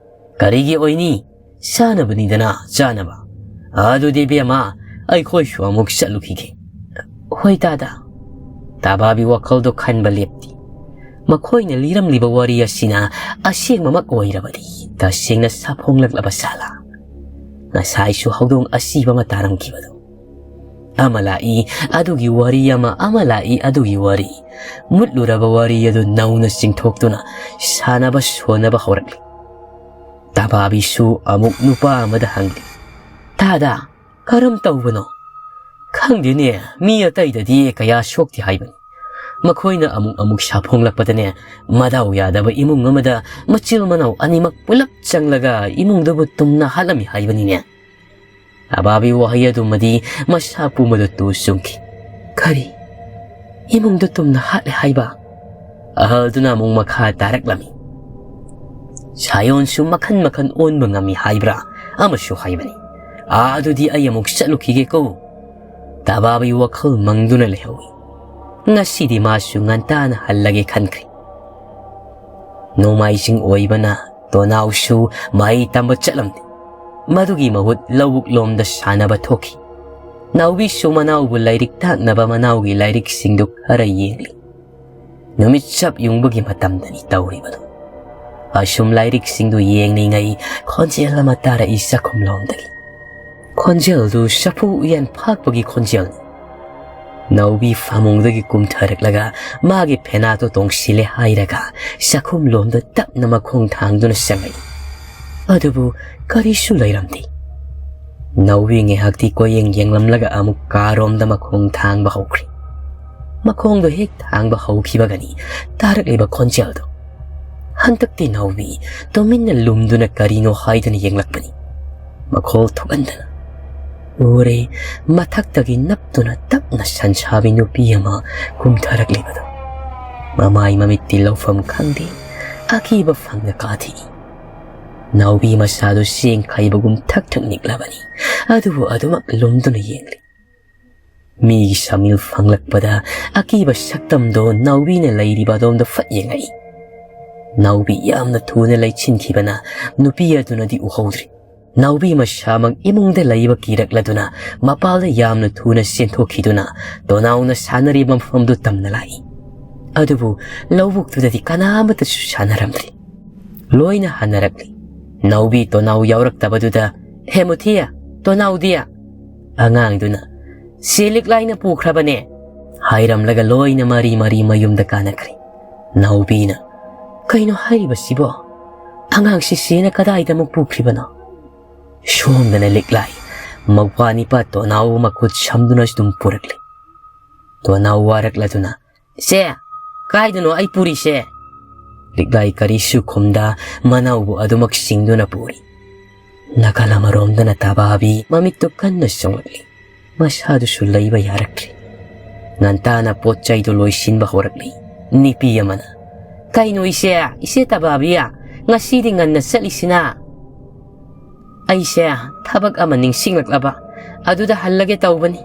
"ꯀꯔꯤꯒꯤ ꯑꯣꯏꯅꯤ? ꯆꯥꯅꯕꯅꯤꯗꯅ, ꯆꯥꯅꯕ꯫ ꯑꯗꯨꯗꯤ ꯏꯕꯦꯝꯃ, ꯑꯩꯈꯣꯏꯁꯨ ꯑꯃꯨꯛ ꯆꯠꯂꯨꯈꯤꯒꯦ꯫" "ꯍꯣꯏ ꯇꯥꯗꯥ꯫" ꯇꯥꯕꯥꯕꯤ ꯋꯥꯈꯜꯗꯣ ꯈꯟꯕ ꯂꯦꯞꯇꯦ꯫ ꯃꯈꯣꯏꯅ ꯂꯤꯔꯝꯂꯤꯕ ꯋꯥꯔꯤ ꯑꯁꯤꯅ ꯑꯁꯦꯡꯕꯃꯛ ꯑꯣꯏꯔꯕꯗꯤ ꯇꯁꯦꯡꯅ ꯁꯥꯐꯣꯡꯂꯛꯂꯕ ꯁꯥꯂꯥ? ꯉꯁꯥꯏꯁꯨ ꯍꯧꯗꯣꯡ ꯑꯁꯤꯕ ꯑꯃ ꯇꯥꯔꯝꯈꯤꯕꯗꯣ꯫ ꯑꯃ ꯂꯥꯛꯏ ꯑꯗꯨꯒꯤ ꯋꯥꯔꯤ ꯑꯃ, ꯑꯃ ꯂꯥꯛꯏ ꯑꯗꯨꯒꯤ ꯋꯥꯔꯤ꯫ ꯃꯨꯠꯂꯨꯔꯕ ꯋꯥꯔꯤ ꯑꯗꯨ ꯅꯧꯅ ꯆꯤꯡꯊꯣꯛꯇꯨꯅ ꯁꯥꯟꯅꯕ ꯁꯣꯟꯅꯕ ꯍꯧꯔꯛꯂꯤ꯫ ꯇꯕꯥꯕꯤꯁꯨ ꯑꯃꯨꯛ ꯅꯨꯄꯥ ꯑꯃꯗ ꯍꯪꯂꯤ, "ꯇꯥꯗꯥ, ꯀꯔꯝ ꯇꯧꯕꯅꯣ? ꯈꯪꯗꯦꯅꯦ, ꯃꯤ ꯑꯇꯩꯗꯗꯤ ꯀꯌꯥ ꯁꯣꯛꯇꯦ ꯍꯥꯏꯕꯅꯤ꯫ ꯃꯈꯣꯏꯅ ꯑꯃꯨꯛ ꯑꯃꯨꯛ ꯁꯥꯐꯣꯡꯂꯛꯄꯗꯅꯦ, ꯃꯗꯥꯎ ꯌꯥꯗꯕ ꯏꯃꯨꯡ ꯑꯃꯗ ꯃꯆꯤꯜ ꯃꯅꯥꯎ ꯑꯅꯤꯃꯛ ꯄꯨꯂꯞ ꯆꯪꯂꯒ ꯏꯃꯨꯡꯗꯨꯕꯨ ꯇꯨꯝꯅ ꯍꯥꯠꯂꯝꯃꯤ ꯍꯥꯏꯕꯅꯤꯅꯦ꯫ ꯇꯕꯥꯕꯤ ꯋꯥꯍꯩ ꯑꯗꯨꯃꯗꯤ ꯃꯁꯥ ꯄꯨꯝꯕꯗ ꯇꯨ ꯆꯨꯡꯈꯤ꯫ "ꯀꯔꯤ? ꯏꯃꯨꯡꯗ ꯇꯨꯝꯅ ꯍꯥꯠꯂꯦ ꯍꯥꯏꯕ?" ꯑꯍꯜꯗꯨꯅ ꯑꯃꯨꯛ ꯃꯈꯥ ꯇꯥꯔꯛꯂꯝꯃꯤ꯫ "ꯁꯥꯌꯣꯟꯁꯨ ꯃꯈꯟ ꯃꯈꯟ ꯑꯣꯟꯕ ꯉꯝꯃꯤ ꯍꯥꯏꯕ꯭ꯔꯥ ꯑꯃꯁꯨ ꯍꯥꯏꯕꯅꯤ꯫ ꯑꯗꯨꯗꯤ ꯑꯩ ꯑꯃꯨꯛ ꯆꯠꯂꯨꯈꯤꯒꯦꯀꯣ꯫" ꯇꯕꯥꯕꯤ ꯋꯥꯈꯜ ꯃꯪꯗꯨꯅ ꯂꯩꯍꯧꯏ꯫ ꯉꯁꯤꯗꯤ ꯃꯥꯁꯨ ꯉꯟꯇꯥꯅ ꯍꯜꯂꯒꯦ ꯈꯟꯈ꯭ꯔꯦ꯫ ꯅꯣꯡꯃꯥꯏꯖꯤꯡ ꯑꯣꯏꯕꯅ ꯇꯣꯅꯥꯎꯁꯨ ꯃꯍꯩ ꯇꯝꯕ ꯆꯠꯂꯝꯗꯦ꯫ ꯃꯗꯨꯒꯤ ꯃꯍꯨꯠ ꯂꯧꯕꯨꯛ ꯂꯣꯝꯗ ꯁꯥꯟꯅꯕ ꯊꯣꯛꯈꯤ꯫ ꯅꯥꯎꯕꯤꯁꯨ ꯃꯅꯥꯎꯕꯨ ꯂꯥꯏꯔꯤꯛ ꯇꯥꯛꯅꯕ ꯃꯅꯥꯎꯒꯤ ꯂꯥꯏꯔꯤꯛꯁꯤꯡꯗꯨ ꯈꯔ ꯌꯦꯡꯂꯤ꯫ ꯅꯨꯃꯤꯠ ꯆꯞ ꯌꯨꯡꯕꯒꯤ ꯃꯇꯝꯗꯅꯤ ꯇꯧꯔꯤꯕꯗꯨ꯫ ꯑꯁꯨꯝ ꯂꯥꯏꯔꯤꯛꯁꯤꯡꯗꯨ ꯌꯦꯡꯂꯤꯉꯩ ꯈꯣꯟꯖꯦꯜ ꯑꯃ ꯇꯥꯔꯛꯏ ꯆꯥꯛꯈꯨꯝꯂꯣꯝꯗꯒꯤ꯫ ꯈꯣꯟꯖꯦꯜꯗꯨ ꯁꯥꯐꯨ ꯎꯌꯥꯟ ꯐꯥꯛꯄꯒꯤ ꯈꯣꯟꯖꯦꯜꯅꯤ꯫ ꯅꯥꯎꯕꯤ ꯐꯃꯨꯡꯗꯒꯤ ꯀꯨꯝꯊꯔꯛꯂꯒ ꯃꯥꯒꯤ ꯐꯦꯅꯥꯠꯇꯨ ꯇꯣꯡꯁꯤꯜꯂꯦ ꯍꯥꯏꯔꯒ ꯆꯥꯛꯈꯨꯝꯂꯣꯝꯗ ꯇꯞꯅ ꯃꯈꯣꯡ ꯊꯥꯡꯗꯨꯅ ꯆꯪꯂꯛꯏ꯫ ꯑꯗꯨꯕꯨ ꯀꯔꯤꯁꯨ ꯂꯩꯔꯝꯗꯦ꯫ ꯅꯥꯎꯕꯤ ꯉꯥꯏꯍꯥꯛꯇꯤ ꯀꯣꯏꯌꯦꯡ ꯌꯦꯡꯂꯝꯂꯒ ꯑꯃꯨꯛ ꯀꯥꯔꯣꯝꯗ ꯃꯈꯣꯡ ꯊꯥꯡꯕ ꯍꯧꯈ꯭ꯔꯦ꯫ ꯃꯈꯣꯡꯗꯣ ꯍꯦꯛ ꯊꯥꯡꯕ ꯍꯧꯈꯤꯕꯒꯅꯤ ꯇꯥꯔꯛꯂꯤꯕ ꯈꯣꯟꯖꯦꯜꯗꯣ꯫ ꯍꯟꯗꯛꯇꯤ ꯅꯥꯎꯕꯤ ꯇꯨꯃꯤꯟꯅ ꯂꯨꯝꯗꯨꯅ ꯀꯔꯤꯅꯣ ꯍꯥꯏꯗꯨꯅ ꯌꯦꯡꯂꯛꯄꯅꯤ꯫ ꯃꯈꯣꯜ ꯊꯣꯛꯍꯟꯗꯅ, ꯎꯔꯦ, ꯃꯊꯛꯇꯒꯤ ꯅꯞꯇꯨꯅ ꯇꯞꯅ ꯁꯟꯁꯥꯕꯤ ꯅꯨꯄꯤ ꯑꯃ ꯀꯨꯝꯊꯔꯛꯂꯤꯕꯗꯨ꯫ ꯃꯃꯥꯏ ꯃꯃꯤꯠꯇꯤ ꯂꯧꯐꯝ ꯈꯪꯗꯦ, ꯑꯀꯤꯕ ꯐꯪꯅ ꯀꯥꯊꯤꯛꯏ꯫ ꯅꯥꯎꯕꯤ ꯃꯁꯥꯗꯨ ꯆꯦꯡ ꯈꯥꯏꯕꯒꯨꯝ ꯊꯛ ꯊꯛ ꯅꯤꯛꯂꯕꯅꯤ, ꯑꯗꯨꯕꯨ ꯑꯗꯨꯃꯛ ꯂꯨꯝꯗꯨꯅ ꯌꯦꯡꯂꯤ꯫ ꯃꯤꯒꯤ ꯁꯃꯤꯜ ꯐꯪꯂꯛꯄꯗ ꯑꯀꯤꯕ ꯁꯛꯇꯝꯗꯣ ꯅꯥꯎꯕꯤꯅ ꯂꯩꯔꯤꯕ ꯑꯗꯣꯝꯗ ꯐꯠ ꯌꯦꯡꯉꯛꯏ꯫ ꯅꯥꯎꯕꯤ ꯌꯥꯝꯅ ꯊꯨꯅ ꯂꯩꯆꯤꯟꯈꯤꯕꯅ ꯅꯨꯄꯤ ꯑꯗꯨꯅꯗꯤ ꯎꯍꯧꯗ꯭ꯔꯤ꯫ ꯅꯥꯎꯕꯤ ꯃꯁꯥꯃꯛ ꯏꯃꯨꯡꯗ ꯂꯩꯕ ꯀꯤꯔꯛꯂꯗꯨꯅ ꯃꯄꯥꯜꯗ ꯌꯥꯝꯅ ꯊꯨꯅ ꯆꯦꯟꯊꯣꯛꯈꯤꯗꯨꯅ ꯇꯣꯅꯥꯎꯅ ꯁꯥꯟꯅꯔꯤꯕ ꯃꯐꯝꯗꯨ ꯇꯝꯅ ꯂꯥꯛꯏ꯫ ꯑꯗꯨꯕꯨ ꯂꯧꯕꯨꯛꯇꯨꯗꯗꯤ ꯀꯅꯥ ꯑꯃꯠꯇꯁꯨ ꯁꯥꯟꯅꯔꯝꯗ꯭ꯔꯤ꯫ ꯂꯣꯏꯅ ꯍꯟꯅꯔꯛꯂꯤ꯫ ꯅꯥꯎꯕꯤ ꯇꯣꯅꯥꯎ ꯌꯥꯎꯔꯛꯇꯕꯗꯨꯗ, "ꯍꯦ ꯃꯨꯊꯤ, ꯇꯣꯅꯥꯎꯗꯤ?" ꯑꯉꯥꯡꯗꯨꯅ, "ꯁꯦ ꯂꯤꯛꯂꯥꯏꯅ ꯄꯨꯈ꯭ꯔꯕꯅꯦ" ꯍꯥꯏꯔꯝꯂꯒ ꯂꯣꯏꯅ ꯃꯔꯤ ꯃꯔꯤ ꯃꯌꯨꯝꯗ ꯀꯥꯅꯈ꯭ꯔꯦ꯫ ꯅꯥꯎꯕꯤꯅ, "ꯀꯩꯅꯣ ꯍꯥꯏꯔꯤꯕꯁꯤꯕꯣ? ꯑꯉꯥꯡꯁꯤ ꯁꯦꯅ ꯀꯗꯥꯏꯗ ꯑꯃꯨꯛ ꯄꯨꯈ꯭ꯔꯤꯕꯅꯣ?" ꯁꯣꯝꯗꯅ ꯂꯤꯛꯂꯥꯏ ꯃꯧꯄ꯭ꯋꯥ ꯅꯤꯄꯥ ꯇꯣꯅꯥꯎ ꯃꯈꯨꯠ ꯁꯝꯗꯨꯅ ꯑꯗꯨꯝ ꯄꯨꯔꯛꯂꯤ꯫ ꯇꯣꯅꯥꯎ ꯋꯥꯔꯛꯂꯗꯨꯅ, "ꯏꯆꯦ, ꯀꯥꯏꯗꯅꯣ ꯑꯩ ꯄꯨꯔꯤꯁꯦ?" ꯂꯤꯛꯂꯥꯏ ꯀꯔꯤꯁꯨ ꯈꯨꯝꯗ ꯃꯅꯥꯎꯕꯨ ꯑꯗꯨꯃꯛ ꯆꯤꯡꯗꯨꯅ ꯄꯨꯔꯤ꯫ ꯅꯥꯀꯜ ꯑꯃꯔꯣꯝꯗꯅ ꯇꯕꯥꯕꯤ ꯃꯃꯤꯠꯇꯨ ꯀꯟꯅ ꯆꯣꯡꯂꯛꯂꯤ꯫ ꯃꯁꯥꯗꯨꯁꯨ ꯂꯩꯕ ꯌꯥꯔꯛꯇ꯭ꯔꯤ꯫ ꯉꯟꯇꯥꯅ ꯄꯣꯠ ꯆꯩꯗꯨ ꯂꯣꯏꯁꯤꯟꯕ ꯍꯧꯔꯛꯂꯤ꯫ ꯅꯤꯄꯤ ꯑꯃꯅ, "ꯀꯩꯅꯣ ꯏꯆꯦ, ꯏꯆꯦ ꯇꯕꯥꯕꯤ, ꯉꯁꯤꯗꯤ ꯉꯟꯅ ꯆꯠꯂꯤꯁꯤꯅ?" "ꯑꯩꯁꯦ ꯊꯕꯛ ꯑꯃ ꯅꯤꯡꯁꯤꯡꯂꯛꯂꯕ, ꯑꯗꯨꯗ ꯍꯜꯂꯒꯦ ꯇꯧꯕꯅꯤ꯫"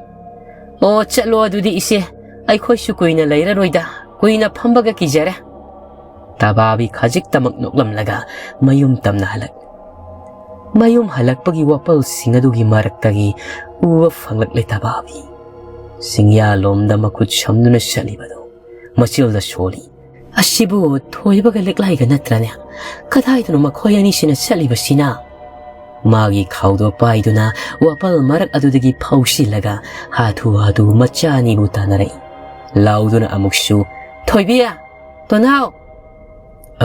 "ꯑꯣ, ꯆꯠꯂꯣ ꯑꯗꯨꯗꯤ ꯏꯆꯦ, ꯑꯩꯈꯣꯏꯁꯨ ꯀꯨꯏꯅ ꯂꯩꯔꯔꯣꯏꯗ, ꯀꯨꯏꯅ ꯐꯝꯕꯒ ꯀꯤꯖꯔꯦ꯫" ꯇꯕꯥꯕꯤ ꯈꯖꯤꯛꯇꯃꯛ ꯅꯣꯛꯂꯝꯂꯒ ꯃꯌꯨꯝ ꯇꯝꯅ ꯍꯜꯂꯛ꯫ ꯃꯌꯨꯝ ꯍꯜꯂꯛꯄꯒꯤ ꯋꯥꯄꯜꯁꯤꯡ ꯑꯗꯨꯒꯤ ꯃꯔꯛꯇꯒꯤ ꯎꯕ ꯐꯪꯂꯛꯂꯦ ꯇꯕꯥꯕꯤ꯫ ꯆꯤꯡꯌꯥꯂꯣꯝꯗ ꯃꯈꯨꯠ ꯁꯝꯗꯨꯅ ꯆꯠꯂꯤꯕꯗꯨ ꯃꯆꯤꯜꯗ ꯁꯣꯜꯂꯤ꯫ "ꯑꯁꯤꯕꯨ ꯊꯣꯏꯕꯒ ꯂꯤꯛꯂꯥꯏꯒ ꯅꯠꯇ꯭ꯔꯅꯦ? ꯀꯗꯥꯏꯗꯅꯣ ꯃꯈꯣꯏ ꯑꯅꯤꯁꯤꯅ ꯆꯠꯂꯤꯕꯁꯤꯅ?" ꯃꯥꯒꯤ ꯈꯥꯎꯗꯣ ꯄꯥꯏꯗꯨꯅ ꯋꯥꯄꯜ ꯃꯔꯛ ꯑꯗꯨꯗꯒꯤ ꯐꯥꯎꯁꯤꯜꯂꯒ ꯍꯥꯊꯨ ꯍꯥꯊꯨ ꯃꯆꯥ ꯑꯅꯤꯕꯨ ꯇꯥꯟꯅꯔꯛꯏ꯫ ꯂꯥꯎꯗꯨꯅ ꯑꯃꯨꯛꯁꯨ, "ꯊꯣꯏꯕꯤ! ꯇꯣꯅꯥꯎ!"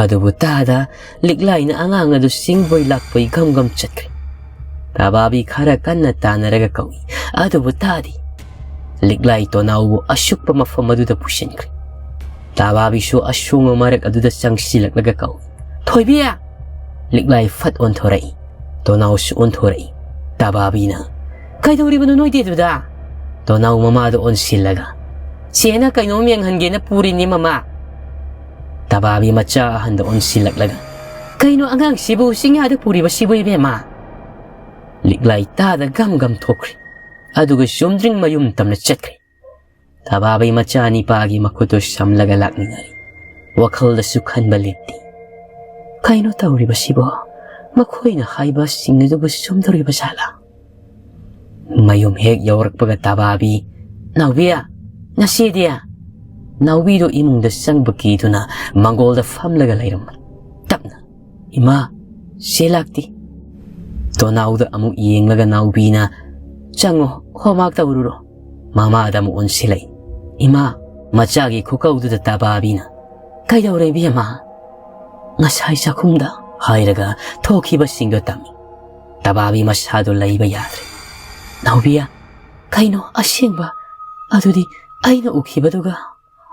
ꯑꯗꯨꯕꯨ ꯇꯥꯗ ꯂꯤꯛꯂꯥꯏꯅ ꯑꯉꯥꯡ ꯑꯗꯨ ꯆꯤꯡꯕꯣꯏ ꯂꯥꯛꯄꯣꯏ ꯒꯝ ꯒꯝ ꯆꯠꯈ꯭ꯔꯦ꯫ ꯇꯕꯥꯕꯤ ꯈꯔ ꯀꯟꯅ ꯇꯥꯟꯅꯔꯒ ꯀꯧꯏ, ꯑꯗꯨꯕꯨ ꯇꯥꯗꯦ꯫ ꯂꯤꯛꯂꯥꯏ ꯇꯣꯅꯥꯎꯕꯨ ꯑꯁꯨꯛꯄ ꯃꯐꯝ ꯑꯗꯨꯗ ꯄꯨꯁꯤꯟꯈ꯭ꯔꯦ꯫ ꯇꯕꯥꯕꯤꯁꯨ ꯑꯁꯣꯡꯕ ꯃꯔꯛ ꯑꯗꯨꯗ ꯆꯪꯁꯤꯜꯂꯛꯂꯒ ꯀꯧꯏ, "ꯊꯣꯏꯕꯤ!" ꯂꯤꯛꯂꯥꯏ ꯐꯠ ꯑꯣꯟꯊꯣꯔꯛꯏ꯫ ꯇꯣꯅꯥꯎꯁꯨ ꯑꯣꯟꯊꯣꯔꯛꯏ꯫ ꯇꯕꯥꯕꯤꯅ, "ꯀꯩꯗꯧꯔꯤꯕꯅꯣ ꯅꯣꯏꯗꯤ ꯑꯗꯨꯗ?" ꯇꯣꯅꯥꯎ ꯃꯃꯥꯗ ꯑꯣꯟꯁꯤꯜꯂꯒ, "ꯆꯦꯅ ꯀꯩꯅꯣꯝ ꯌꯦꯡꯍꯟꯒꯦꯅ ꯄꯨꯔꯤꯅꯤ ꯃꯃꯥ꯫" ꯇꯕꯥꯕꯤ ꯃꯆꯥ ꯑꯍꯟꯗ ꯑꯣꯟꯁꯤꯜꯂꯛꯂꯒ, "ꯀꯩꯅꯣ ꯑꯉꯥꯡꯁꯤꯕꯨ ꯆꯤꯡꯌꯥꯗ ꯄꯨꯔꯤꯕꯁꯤꯕꯨ ꯏꯕꯦꯝꯃ?" ꯂꯤꯛꯂꯥꯏ ꯇꯥꯗ ꯒꯝ ꯒꯝ ꯊꯣꯛꯈ꯭ꯔꯦ꯫ ꯑꯗꯨꯒ ꯆꯨꯝꯗ꯭ꯔꯤꯡ ꯃꯌꯨꯝ ꯇꯝꯅ ꯆꯠꯈ꯭ꯔꯦ꯫ ꯇꯕꯥꯕꯤ ꯃꯆꯥ ꯅꯤꯄꯥꯒꯤ ꯃꯈꯨꯠꯇꯨ ꯁꯝꯂꯒ ꯂꯥꯛꯃꯤꯟꯅꯔꯤ꯫ ꯋꯥꯈꯜꯗꯁꯨ ꯈꯟꯕ ꯂꯦꯞꯇꯦ꯫ "ꯀꯩꯅꯣ ꯇꯧꯔꯤꯕꯁꯤꯕꯣ? ꯃꯈꯣꯏꯅ ꯍꯥꯏꯕꯁꯤꯡ ꯑꯗꯨꯕꯨ ꯆꯨꯝꯗꯣꯔꯤꯕ ꯖꯥꯠꯂꯥ?" ꯃꯌꯨꯝ ꯍꯦꯛ ꯌꯧꯔꯛꯄꯒ ꯇꯕꯥꯕꯤ, "ꯅꯥꯎꯕꯤ, ꯉꯁꯤꯗꯤ?" ꯅꯥꯎꯕꯤꯗꯨ ꯏꯃꯨꯡꯗ ꯆꯪꯕ ꯀꯤꯗꯨꯅ ꯃꯪꯒꯣꯜꯗ ꯐꯝꯂꯒ ꯂꯩꯔꯝꯃꯤ꯫ ꯇꯞꯅ, "ꯏꯃꯥ, ꯆꯦ ꯂꯥꯛꯇꯦ꯫" ꯇꯣꯅꯥꯎꯗ ꯑꯃꯨꯛ ꯌꯦꯡꯂꯒ ꯅꯥꯎꯕꯤꯅ, "ꯆꯪꯉꯣ, homework ꯇꯧꯔꯨꯔꯣ꯫" ꯃꯃꯥꯗ ꯑꯃꯨꯛ ꯑꯣꯟꯁꯤꯜꯂꯛꯏ꯫ "ꯏꯃꯥ, ꯃꯆꯥꯒꯤ ꯈꯨꯀꯧꯗꯨꯗ ꯇꯕꯥꯕꯤꯅ, "ꯀꯩꯗꯧꯔꯦ ꯏꯕꯦꯝꯃ?" "ꯉꯁꯥꯏ ꯆꯥꯛꯈꯨꯝꯗ" ꯍꯥꯏꯔꯒ ꯊꯣꯛꯈꯤꯕꯁꯤꯡꯗꯣ ꯇꯝꯃꯤ꯫ ꯇꯕꯥꯕꯤ ꯃꯁꯥꯗꯣ ꯂꯩꯕ ꯌꯥꯗ꯭ꯔꯦ꯫ "ꯅꯥꯎꯕꯤꯌꯥ, ꯀꯩꯅꯣ ꯑꯁꯦꯡꯕ? ꯑꯗꯨꯗꯤ ꯑꯩꯅ ꯎꯈꯤꯕꯗꯨꯒ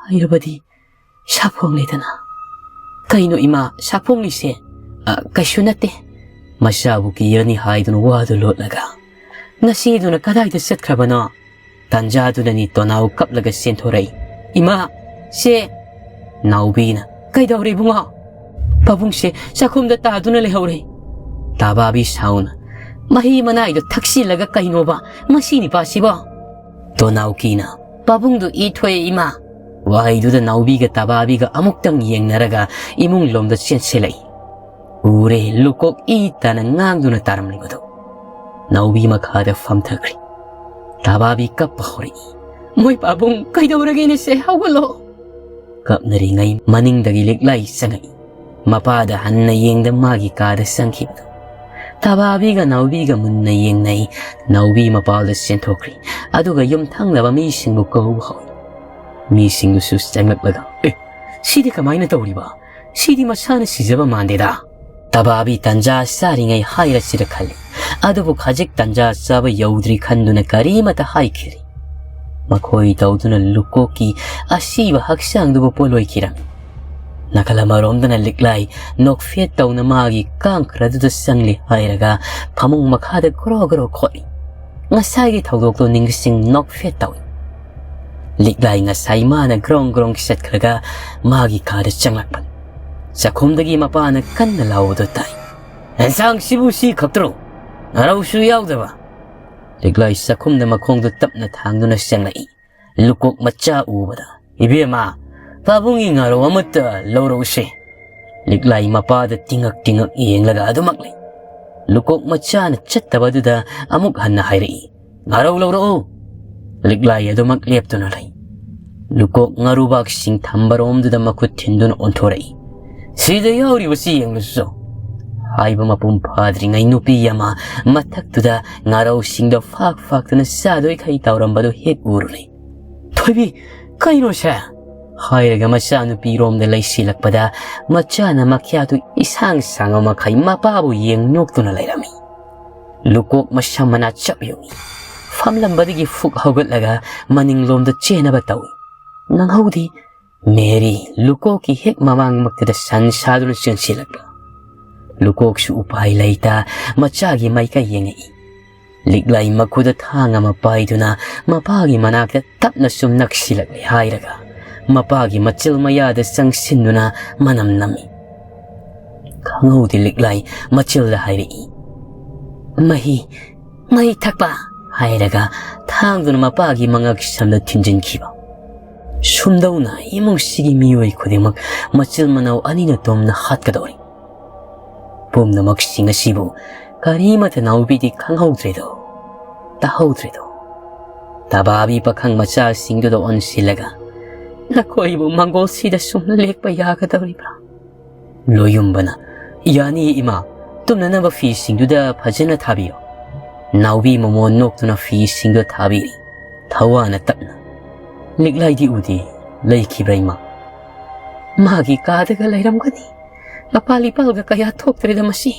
ꯍꯥꯏꯔꯕꯗꯤ ꯁꯥꯐꯣꯡꯂꯦꯗꯅ?" "ꯀꯩꯅꯣ ꯏꯃꯥ, ꯁꯥꯐꯣꯡꯂꯤꯁꯦ?" "ꯑ, ꯀꯩꯁꯨ ꯅꯠꯇꯦ꯫ ꯃꯆꯥꯕꯨ ꯀꯤꯔꯅꯤ ꯍꯥꯏꯗꯨꯅ ꯋꯥꯗꯨ ꯂꯣꯠꯂꯒ ꯅꯆꯦꯗꯨꯅ ꯀꯗꯥꯏꯗ ꯆꯠꯈ꯭ꯔꯕꯅꯣ?" ꯇꯟꯖꯥꯗꯨꯗꯅꯤ ꯇꯣꯅꯥꯎ ꯀꯞꯂꯒ ꯆꯦꯟꯊꯣꯔꯛꯏ꯫ "ꯏꯃꯥ, ꯆꯦ!" ꯅꯥꯎꯕꯤꯅ, "ꯀꯩꯗꯧꯔꯦ ꯏꯕꯨꯡꯉꯣ?" "ꯄꯥꯕꯨꯡꯁꯦ ꯆꯥꯛꯈꯨꯝꯗ ꯇꯥꯗꯨꯅ ꯂꯩꯍꯧꯔꯦ꯫" ꯇꯥꯕꯥꯕꯤ ꯁꯥꯎꯅ, "ꯃꯍꯤ ꯃꯅꯥꯏꯗꯣ ꯊꯛꯆꯤꯜꯂꯒ ꯀꯩꯅꯣꯕ ꯃꯁꯤ ꯅꯤꯄꯥꯁꯤꯕꯣ?" ꯇꯣꯅꯥꯎꯀꯤꯅ, "ꯄꯥꯕꯨꯡꯗꯨ ꯏ ꯊꯣꯛꯑꯦ ꯏꯃꯥ꯫" ꯋꯥꯍꯩꯗꯨꯗ ꯅꯥꯎꯕꯤꯒ ꯇꯥꯕꯥꯕꯤꯒ ꯑꯃꯨꯛꯇꯪ ꯌꯦꯡꯅꯔꯒ ꯏꯃꯨꯡ ꯂꯣꯝꯗ ꯆꯦꯟꯁꯤꯜꯂꯛꯏ꯫ ꯎꯔꯦ, ꯂꯨꯀꯣꯛ ꯏ ꯇꯥꯅ ꯉꯥꯡꯗꯨꯅ ꯇꯥꯔꯝꯂꯤꯕꯗꯨ꯫ ꯅꯥꯎꯕꯤ ꯃꯈꯥꯗ ꯐꯝꯊꯈ꯭ꯔꯦ꯫ ꯇꯥꯕꯥꯕꯤ ꯀꯞꯄ ꯍꯧꯔꯛꯏ꯫ "ꯃꯣꯏ ꯄꯥꯕꯨꯡ, ꯀꯩꯗꯧꯔꯒꯦꯅꯦ ꯁꯦ? ꯍꯧꯒꯠꯂꯣ!" ꯀꯞꯅꯔꯤꯉꯩ ꯃꯅꯤꯡꯗꯒꯤ ꯂꯤꯛꯂꯥꯏ ꯆꯪꯉꯛꯏ꯫ ꯃꯄꯥꯗ ꯍꯟꯅ ꯌꯦꯡꯗ ꯃꯥꯒꯤ ꯀꯥꯗ ꯆꯪꯈꯤꯕꯗꯨ꯫ ꯇꯥꯕꯥꯕꯤꯒ ꯅꯥꯎꯕꯤꯒ ꯃꯨꯟꯅ ꯌꯦꯡꯅꯩ꯫ ꯅꯥꯎꯕꯤ ꯃꯄꯥꯜꯗ ꯆꯦꯟꯊꯣꯛꯈ꯭ꯔꯤ꯫ ꯑꯗꯨꯒ ꯌꯨꯝꯊꯪꯅꯕ ꯃꯤꯁꯤꯡꯕꯨ ꯀꯧꯕ ꯍꯧꯏ꯫ ꯃꯤꯁꯤꯡꯗꯨꯁꯨ ꯆꯪꯂꯛꯂꯒ, "ꯑꯦ, ꯁꯤꯗꯤ ꯀꯃꯥꯏꯅ ꯇꯧꯔꯤꯕ? ꯁꯤꯗꯤ ꯃꯁꯥꯅ ꯁꯤꯖꯕ ꯃꯥꯟꯗꯦꯗ꯫" ꯇꯕꯥꯕꯤ ꯇꯟꯖꯥ ꯆꯥꯔꯤꯉꯩ ꯍꯥꯏꯔꯁꯤꯔ ꯈꯜꯂꯤ꯫ ꯑꯗꯨꯕꯨ ꯈꯖꯤꯛ ꯇꯟꯖꯥ ꯆꯥꯕ ꯌꯧꯗ꯭ꯔꯤ ꯈꯟꯗꯨꯅ ꯀꯔꯤꯃꯇ ꯍꯥꯏꯈꯤꯗ꯭ꯔꯤ꯫ ꯃꯈꯣꯏ ꯇꯧꯗꯨꯅ ꯂꯨꯀꯣꯛꯀꯤ ꯑꯁꯤꯕ ꯍꯛꯆꯥꯡꯗꯨꯕꯨ ꯄꯣꯠꯂꯣꯏꯈꯤꯔꯝꯃꯤ꯫ ꯅꯥꯀꯜ ꯑꯃꯔꯣꯝꯗꯅ ꯂꯤꯛꯂꯥꯏ ꯅꯣꯛꯐꯦꯠ ꯇꯧꯅ ꯃꯥꯒꯤ ꯀꯥꯡꯈ꯭ꯔꯗꯨꯗ ꯆꯪꯂꯦ ꯍꯥꯏꯔꯒ ꯐꯃꯨꯡ ꯃꯈꯥꯗ ꯒ꯭ꯔꯣ ꯒ꯭ꯔꯣ ꯈꯣꯠꯂꯤ꯫ ꯉꯁꯥꯏꯒꯤ ꯊꯧꯗꯣꯛꯇꯣ ꯅꯤꯡꯁꯤꯡ ꯅꯣꯛꯐꯦꯠ ꯇꯧꯏ꯫ ꯂꯤꯛꯂꯥꯏ ꯉꯁꯥꯏ ꯃꯥꯅ ꯒ꯭ꯔꯣꯡ ꯒ꯭ꯔꯣꯡ ꯆꯠꯈ꯭ꯔꯒ ꯃꯥꯒꯤ ꯀꯥꯗ ꯆꯪꯂꯛꯄꯅꯤ꯫ ꯆꯥꯛꯈꯨꯝꯗꯒꯤ ꯃꯄꯥꯅ ꯀꯟꯅ ꯂꯥꯎꯕꯗꯨ ꯇꯥꯏ꯫ "ꯑꯦꯟꯁꯥꯡꯁꯤꯕꯨ ꯁꯤ ꯈꯛꯇꯔꯣ? ꯉꯥꯔꯧꯁꯨ ꯌꯥꯎꯗꯕ?" ꯂꯤꯛꯂꯥꯏ ꯆꯥꯛꯈꯨꯝꯗ ꯃꯈꯣꯡꯗꯨ ꯇꯞꯅ ꯊꯥꯡꯗꯨꯅ ꯆꯪꯂꯛꯏ꯫ ꯂꯨꯀꯣꯛ ꯃꯆꯥ ꯎꯕꯗ, "ꯏꯕꯦꯝꯃ, ꯄꯥꯕꯨꯡꯒꯤ ꯉꯥꯔꯧ ꯑꯃꯠꯇ ꯂꯧꯔꯛꯎꯁꯦ꯫" ꯂꯤꯛꯂꯥꯏ ꯃꯄꯥꯗ ꯇꯤꯡꯉꯛ ꯇꯤꯡꯉꯛ ꯌꯦꯡꯂꯒ ꯑꯗꯨꯃꯛ ꯂꯩ꯫ ꯂꯨꯀꯣꯛ ꯃꯆꯥꯅ ꯆꯠꯇꯕꯗꯨꯗ ꯑꯃꯨꯛ ꯍꯟꯅ ꯍꯥꯏꯔꯛꯏ, "ꯉꯥꯔꯧ ꯂꯧꯔꯛꯎ꯫" ꯂꯤꯛꯂꯥꯏ ꯑꯗꯨꯃꯛ ꯂꯦꯞꯇꯨꯅ ꯂꯩ꯫ ꯂꯨꯀꯣꯛ ꯉꯥꯔꯨꯕꯥꯛꯁꯤꯡ ꯊꯝꯕꯔꯣꯝꯗꯨꯗ ꯃꯈꯨꯠ ꯊꯤꯟꯗꯨꯅ ꯑꯣꯟꯊꯣꯔꯛꯏ꯫ "ꯁꯤꯗ ꯌꯥꯎꯔꯤꯕꯁꯤ ꯌꯦꯡꯂꯨꯆꯣ꯫" ꯍꯥꯏꯕ ꯃꯄꯨꯡ ꯐꯥꯗ꯭ꯔꯤꯉꯩ ꯅꯨꯄꯤ ꯑꯃ ꯃꯊꯛꯇꯨꯗ ꯉꯥꯔꯧꯁꯤꯡꯗꯣ ꯐꯥꯛ ꯐꯥꯛꯇꯨꯅ ꯆꯥꯗꯣꯏꯈꯩ ꯇꯧꯔꯝꯕꯗꯨ ꯍꯦꯛ ꯎꯔꯨꯅꯦ꯫ "ꯊꯣꯏꯕꯤ, ꯀꯩꯅꯣꯁꯦ?" ꯍꯥꯏꯔꯒ ꯃꯆꯥꯅꯨꯄꯤꯔꯣꯝꯗ ꯂꯩꯁꯤꯜꯂꯛꯄꯗ ꯃꯆꯥꯅ ꯃꯈ꯭ꯌꯥꯠꯇꯨ ꯏꯁꯥꯡ ꯁꯥꯡꯕ ꯃꯈꯩ ꯃꯄꯥꯕꯨ ꯌꯦꯡ ꯅꯣꯛꯇꯨꯅ ꯂꯩꯔꯝꯃꯤ꯫ ꯂꯨꯀꯣꯛ ꯃꯁꯝ ꯃꯅꯥ ꯆꯞ ꯌꯨꯡꯏ꯫ ꯐꯝꯂꯝꯕꯗꯒꯤ ꯐꯨꯛ ꯍꯧꯒꯠꯂꯒ ꯃꯅꯤꯡꯂꯣꯝꯗ ꯆꯦꯟꯅꯕ ꯇꯧꯏ꯫ ꯅꯪꯍꯧꯗꯦ, ꯃꯦꯔꯤ ꯂꯨꯀꯣꯛꯀꯤ ꯍꯦꯛ ꯃꯃꯥꯡꯃꯛꯇꯗ ꯁꯟ ꯁꯥꯗꯨꯅ ꯆꯦꯟꯁꯤꯜꯂꯛꯄ꯫ ꯂꯨꯀꯣꯛꯁꯨ ꯎꯄꯥꯏ ꯂꯩꯇ ꯃꯆꯥꯒꯤ ꯃꯥꯏꯀꯩ ꯌꯦꯡꯉꯛꯏ꯫ ꯂꯤꯛꯂꯥꯏ ꯃꯈꯨꯗ ꯊꯥꯡ ꯑꯃ ꯄꯥꯏꯗꯨꯅ ꯃꯄꯥꯒꯤ ꯃꯅꯥꯛꯇ ꯇꯞꯅ ꯁꯨꯝ ꯅꯛꯁꯤꯜꯂꯛꯂꯦ ꯍꯥꯏꯔꯒ ꯃꯄꯥꯒꯤ ꯃꯆꯤꯜ ꯃꯌꯥꯗ ꯆꯪꯁꯤꯟꯗꯨꯅ ꯃꯅꯝ ꯅꯝꯃꯤ꯫ ꯈꯪꯍꯧꯗꯦ ꯂꯤꯛꯂꯥꯏ ꯃꯆꯤꯜꯗ ꯍꯥꯏꯔꯛꯏ, "ꯃꯍꯤ, ꯃꯍꯤ ꯊꯛꯄ" ꯍꯥꯏꯔꯒ ꯊꯥꯡꯗꯨꯅ ꯃꯄꯥꯒꯤ ꯃꯉꯛ ꯁꯝꯗ ꯊꯤꯟꯖꯤꯟꯈꯤꯕ꯫ ꯁꯨꯝꯗꯧꯅ ꯏꯃꯨꯡꯁꯤꯒꯤ ꯃꯤꯑꯣꯏ ꯈꯨꯗꯤꯡꯃꯛ ꯃꯆꯤꯜ ꯃꯅꯥꯎ ꯑꯅꯤꯅ ꯇꯣꯝꯅ ꯍꯥꯠꯀꯗꯧꯔꯤ꯫ ꯄꯨꯝꯅꯃꯛꯁꯤꯡ ꯑꯁꯤꯕꯨ ꯀꯔꯤꯃꯠꯇ ꯅꯥꯎꯕꯤꯗꯤ ꯈꯪꯍꯧꯗ꯭ꯔꯦꯗꯣ, ꯇꯥꯍꯧꯗ꯭ꯔꯦꯗꯣ꯫ ꯇꯕꯥꯕꯤ ꯄꯥꯈꯪ ꯃꯆꯥꯁꯤꯡꯗꯨꯗ ꯑꯣꯟꯁꯤꯜꯂꯒ, "ꯅꯈꯣꯏꯕꯨ ꯃꯪꯒꯣꯜꯁꯤꯗ ꯁꯨꯝ ꯂꯦꯛꯄ ꯌꯥꯒꯗꯧꯔꯤꯕ꯭ꯔꯥ?" ꯂꯣꯌꯨꯝꯕꯅ, "ꯌꯥꯅꯤ ꯏꯃꯥ, ꯇꯨꯝꯅꯅꯕ ꯐꯤꯁꯤꯡꯗꯨꯗ ꯐꯖꯅ ꯊꯥꯕꯤꯌꯨ꯫" ꯅꯥꯎꯕꯤ ꯃꯃꯣꯟ ꯅꯣꯛꯇꯨꯅ ꯐꯤꯁꯤꯡꯗꯨ ꯊꯥꯕꯤꯔꯤ꯫ ꯊꯋꯥꯅ ꯇꯞꯅ, "ꯂꯤꯛꯂꯥꯏꯗꯤ ꯎꯗꯦ, ꯂꯩꯈꯤꯕ꯭ꯔꯥ ꯏꯃꯥ?" "ꯃꯥꯒꯤ ꯀꯥꯗꯒ ꯂꯩꯔꯝꯒꯅꯤ꯫ ꯃꯄꯥꯜ ꯏꯄꯥꯜꯒ ꯀꯌꯥ ꯊꯣꯛꯇ꯭ꯔꯦꯗ ꯃꯁꯤ꯫"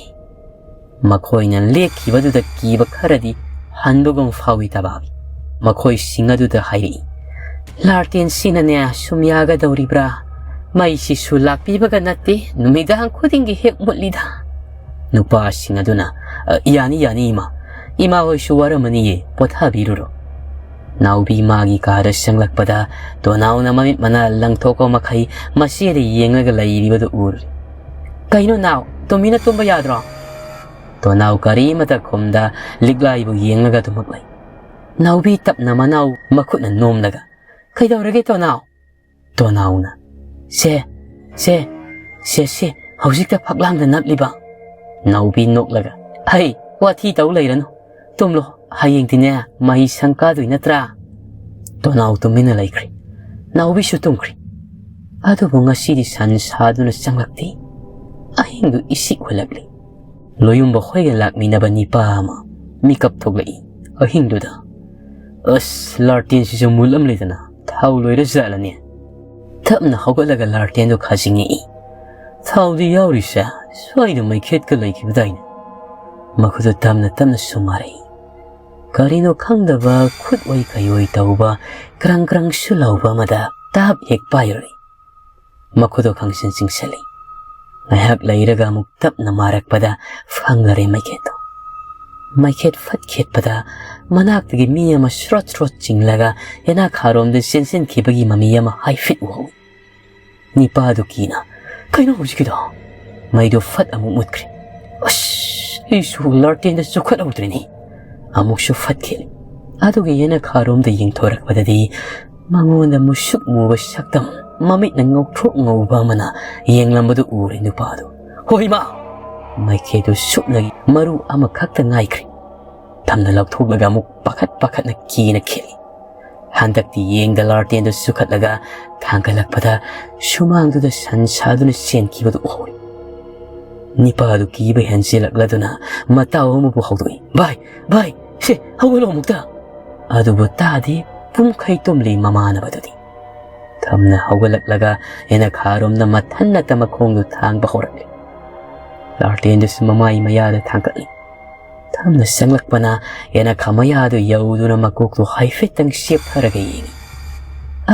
ꯃꯈꯣꯏꯅ ꯂꯦꯛꯈꯤꯕꯗꯨꯗ ꯀꯤꯕ ꯈꯔꯗꯤ ꯍꯟꯕꯒꯨꯝ ꯐꯥꯎꯏ ꯇꯕꯥꯕꯤ꯫ ꯃꯈꯣꯏꯁꯤꯡ ꯑꯗꯨꯗ ꯍꯥꯏꯔꯛꯏ, "ꯂꯥꯔꯇꯦꯟꯁꯤꯅꯅꯦ ꯁꯨꯝ ꯌꯥꯒꯗꯧꯔꯤꯕ꯭ꯔꯥ? ꯃꯩꯁꯤꯁꯨ ꯂꯥꯛꯄꯤꯕꯒ ꯅꯠꯇꯦ, ꯅꯨꯃꯤꯗꯥꯡ ꯈꯨꯗꯤꯡꯒꯤ ꯍꯦꯛ ꯃꯨꯠꯂꯤꯗ꯫" ꯅꯨꯄꯥꯁꯤꯡ ꯑꯗꯨꯅ, "ꯑ, ꯌꯥꯅꯤ, ꯌꯥꯅꯤ ꯏꯃꯥ, ꯏꯃꯥ ꯍꯣꯏꯁꯨ ꯋꯥꯔꯝꯃꯅꯤꯌꯦ, ꯄꯣꯊꯥꯕꯤꯔꯨꯔꯣ꯫" ꯅꯥꯎꯕꯤ ꯃꯥꯒꯤ ꯀꯥꯗ ꯆꯪꯂꯛꯄꯗ ꯇꯣꯅꯥꯎꯅ ꯃꯃꯤꯠ ꯃꯅꯥ ꯂꯪꯊꯣꯛꯄ ꯃꯈꯩ ꯃꯆꯦꯗ ꯌꯦꯡꯂꯒ ꯂꯩꯔꯤꯕꯗꯨ ꯎꯔꯦ꯫ "ꯀꯩꯅꯣ ꯅꯥꯎ, ꯇꯨꯃꯤꯟꯅ ꯇꯨꯝꯕ ꯌꯥꯗ꯭ꯔꯣ?" ꯇꯣꯅꯥꯎ ꯀꯔꯤꯃꯇ ꯈꯨꯝꯗ ꯂꯤꯛꯂꯥꯏꯕꯨ ꯌꯦꯡꯂꯒ ꯑꯗꯨꯃꯛ ꯂꯩ꯫ ꯅꯥꯎꯕꯤ ꯇꯞꯅ ꯃꯅꯥꯎ ꯃꯈꯨꯠꯅ ꯅꯣꯝꯂꯒ, "ꯀꯩꯗꯧꯔꯒꯦ ꯇꯣꯅꯥꯎ?" ꯇꯣꯅꯥꯎꯅ, "ꯁꯦ, ꯁꯦ, ꯁꯦ, ꯁꯦ, ꯍꯧꯖꯤꯛꯇ ꯐꯛꯂꯥꯡꯗ ꯅꯞꯂꯤꯕ꯫" ꯅꯥꯎꯕꯤ ꯅꯣꯛꯂꯒ, "ꯍꯩ, ꯋꯥꯊꯤ ꯇꯧ ꯂꯩꯔꯅꯨ꯫ ꯇꯨꯝꯂꯣ, ꯍꯌꯦꯡꯗꯤꯅꯦ ꯃꯍꯩ ꯁꯪ ꯀꯥꯗꯣꯏ ꯅꯠꯇ꯭ꯔꯥ?" ꯇꯣꯅꯥꯎ ꯇꯨꯃꯤꯟꯅ ꯂꯩꯈ꯭ꯔꯦ꯫ ꯅꯥꯎꯕꯤꯁꯨ ꯇꯨꯝꯈ꯭ꯔꯦ꯫ ꯑꯗꯨꯕꯨ ꯉꯁꯤꯗꯤ ꯁꯟ ꯁꯥꯗꯨꯅ ꯆꯪꯂꯛꯇꯦ꯫ ꯑꯍꯤꯡꯗꯨ ꯏꯁꯤꯛ ꯍꯨꯜꯂꯛꯂꯤ꯫ ꯂꯣꯌꯨꯝꯕ ꯍꯣꯏꯒ ꯂꯥꯛꯃꯤꯟꯅꯕ ꯅꯤꯄꯥ ꯑꯃ ꯃꯤꯀꯞ ꯊꯣꯛꯂꯛꯏ꯫ ꯑꯍꯤꯡꯗꯨꯗ, "ꯑꯁ, ꯂꯥꯔꯇꯦꯟꯁꯤꯁꯨ ꯃꯨꯜꯂꯝꯂꯦꯗꯅ, ꯊꯥꯎ ꯂꯣꯏꯔ ꯖꯥꯠꯂꯅꯦ?" ꯇꯞꯅ ꯍꯧꯒꯠꯂꯒ ꯂꯥꯔꯇꯦꯟꯗꯨ ꯈꯥꯖꯤꯡꯉꯛꯏ꯫ "ꯊꯥꯎꯗꯤ ꯌꯥꯎꯔꯤꯁꯦ, ꯁ꯭ꯋꯥꯏꯗ ꯃꯩꯈꯦꯠꯀ ꯂꯩꯈꯤꯕꯗꯥꯏꯅꯦ?" ꯃꯈꯨꯠꯇꯨ ꯇꯞꯅ ꯇꯞꯅ ꯁꯨꯃꯥꯔꯛꯏ꯫ ꯀꯔꯤꯅꯣ ꯈꯪꯗꯕ ꯈꯨꯠꯑꯣꯏ ꯀꯩꯑꯣꯏ ꯇꯧꯕ, ꯀ꯭ꯔꯪ ꯀ꯭ꯔꯪꯁꯨ ꯂꯥꯎꯕ ꯑꯃꯗ ꯇꯥꯞ ꯍꯦꯛ ꯄꯥꯏꯔꯨꯔꯦ꯫ ꯃꯈꯨꯠꯇꯣ ꯈꯪꯁꯤꯟ ꯆꯤꯡꯁꯤꯜꯂꯤ꯫ ꯉꯥꯏꯍꯥꯛ ꯂꯩꯔꯒ ꯑꯃꯨꯛ ꯇꯞꯅ ꯃꯥꯔꯛꯄꯗ ꯐꯪꯂꯔꯦ ꯃꯩꯈꯦꯠꯇꯣ꯫ ꯃꯩꯈꯦꯠ ꯐꯠ ꯈꯦꯠꯄꯗ ꯃꯅꯥꯛꯇꯒꯤ ꯃꯤ ꯑꯃ ꯁ꯭ꯔꯣꯠ ꯁ꯭ꯔꯣꯠ ꯆꯤꯡꯂꯒ ꯌꯦꯅꯥꯈꯥꯔꯣꯝꯗ ꯆꯦꯟꯁꯤꯟꯈꯤꯕꯒꯤ ꯃꯃꯤ ꯑꯃ ꯍꯥꯏꯐꯦꯠ ꯎꯍꯧꯏ꯫ ꯅꯤꯄꯥꯗꯨ ꯀꯤꯅ, "ꯀꯩꯅꯣ ꯍꯧꯖꯤꯛꯀꯤꯗꯣ?" ꯃꯩꯗꯣ ꯐꯠ ꯑꯃꯨꯛ ꯃꯨꯠꯈ꯭ꯔꯦ꯫ "ꯑꯁ, ꯑꯩꯁꯨ ꯂꯥꯔꯇꯦꯟꯗ ꯆꯨꯈꯠꯍꯧꯗ꯭ꯔꯦꯅꯦ꯫" ꯑꯃꯨꯛꯁꯨ ꯐꯠ ꯈꯦꯠꯂꯤ꯫ ꯑꯗꯨꯒ ꯌꯦꯅꯈꯥꯔꯣꯝꯗ ꯌꯦꯡꯊꯣꯔꯛꯄꯗꯗꯤ ꯃꯉꯣꯟꯗ ꯃꯨꯁꯨꯛ ꯃꯨꯕ ꯁꯛꯇꯝ, ꯃꯃꯤꯠꯅ ꯉꯧꯊ꯭ꯔꯣꯛ ꯉꯧꯕ ꯑꯃꯅ ꯌꯦꯡꯂꯝꯕꯗꯨ ꯎꯔꯦ ꯅꯨꯄꯥꯗꯨ꯫ "ꯍꯣꯏ ꯏꯃꯥ!" ꯃꯩꯈꯦꯠꯇꯨ ꯁꯨꯞꯅꯒꯤ ꯃꯔꯨ ꯑꯃꯈꯛꯇ ꯉꯥꯏꯈ꯭ꯔꯦ꯫ ꯊꯝꯅ ꯂꯧꯊꯣꯛꯂꯒ ꯑꯃꯨꯛ ꯄꯥꯈꯠ ꯄꯥꯈꯠꯅ ꯀꯤꯅ ꯈꯦꯠꯂꯤ꯫ ꯍꯟꯗꯛꯇꯤ ꯌꯦꯡꯗ ꯂꯥꯔꯇꯦꯟꯗꯨ ꯆꯨꯈꯠꯂꯒ ꯊꯥꯡꯒꯠꯂꯛꯄꯗ ꯁꯨꯃꯥꯡꯗꯨꯗ ꯁꯟ ꯁꯥꯗꯨꯅ ꯆꯦꯟꯈꯤꯕꯗꯨ ꯎꯍꯧꯏ꯫ ꯅꯤꯄꯥꯗꯨ ꯀꯤꯕ ꯍꯦꯟꯖꯤꯜꯂꯛꯂꯗꯨꯅ ꯃꯇꯥꯎ ꯑꯃꯕꯨ ꯍꯧꯗꯣꯛꯏ, "ꯚꯥꯏ, ꯚꯥꯏ, ꯁꯦ, ꯍꯧꯒꯠꯂꯣ ꯑꯃꯨꯛꯇ!" ꯑꯗꯨꯕꯨ ꯇꯥꯗꯦ, ꯄꯨꯝꯈꯩ ꯇꯨꯝꯂꯤ ꯃꯃꯥꯟꯅꯕꯗꯨꯗꯤ꯫ ꯊꯝꯅ ꯍꯧꯒꯠꯂꯛꯂꯒ ꯌꯦꯅꯈꯥꯔꯣꯝꯗ ꯃꯊꯟꯅꯇ ꯃꯈꯣꯡꯗꯨ ꯊꯥꯡꯕ ꯍꯧꯔꯛꯂꯤ꯫ ꯂꯥꯔꯇꯦꯟꯗꯨꯁꯨ ꯃꯃꯥꯏ ꯃꯌꯥꯗ ꯊꯥꯡꯒꯠꯂꯤ꯫ ꯊꯝꯅ ꯆꯪꯂꯛꯄꯅ ꯌꯦꯅꯈꯥ ꯃꯌꯥꯗꯨ ꯌꯧꯗꯨꯅ ꯃꯀꯣꯛꯇꯨ ꯍꯥꯏꯐꯦꯠꯇꯪ ꯆꯦꯞꯊꯔꯒ ꯌꯦꯡꯏ꯫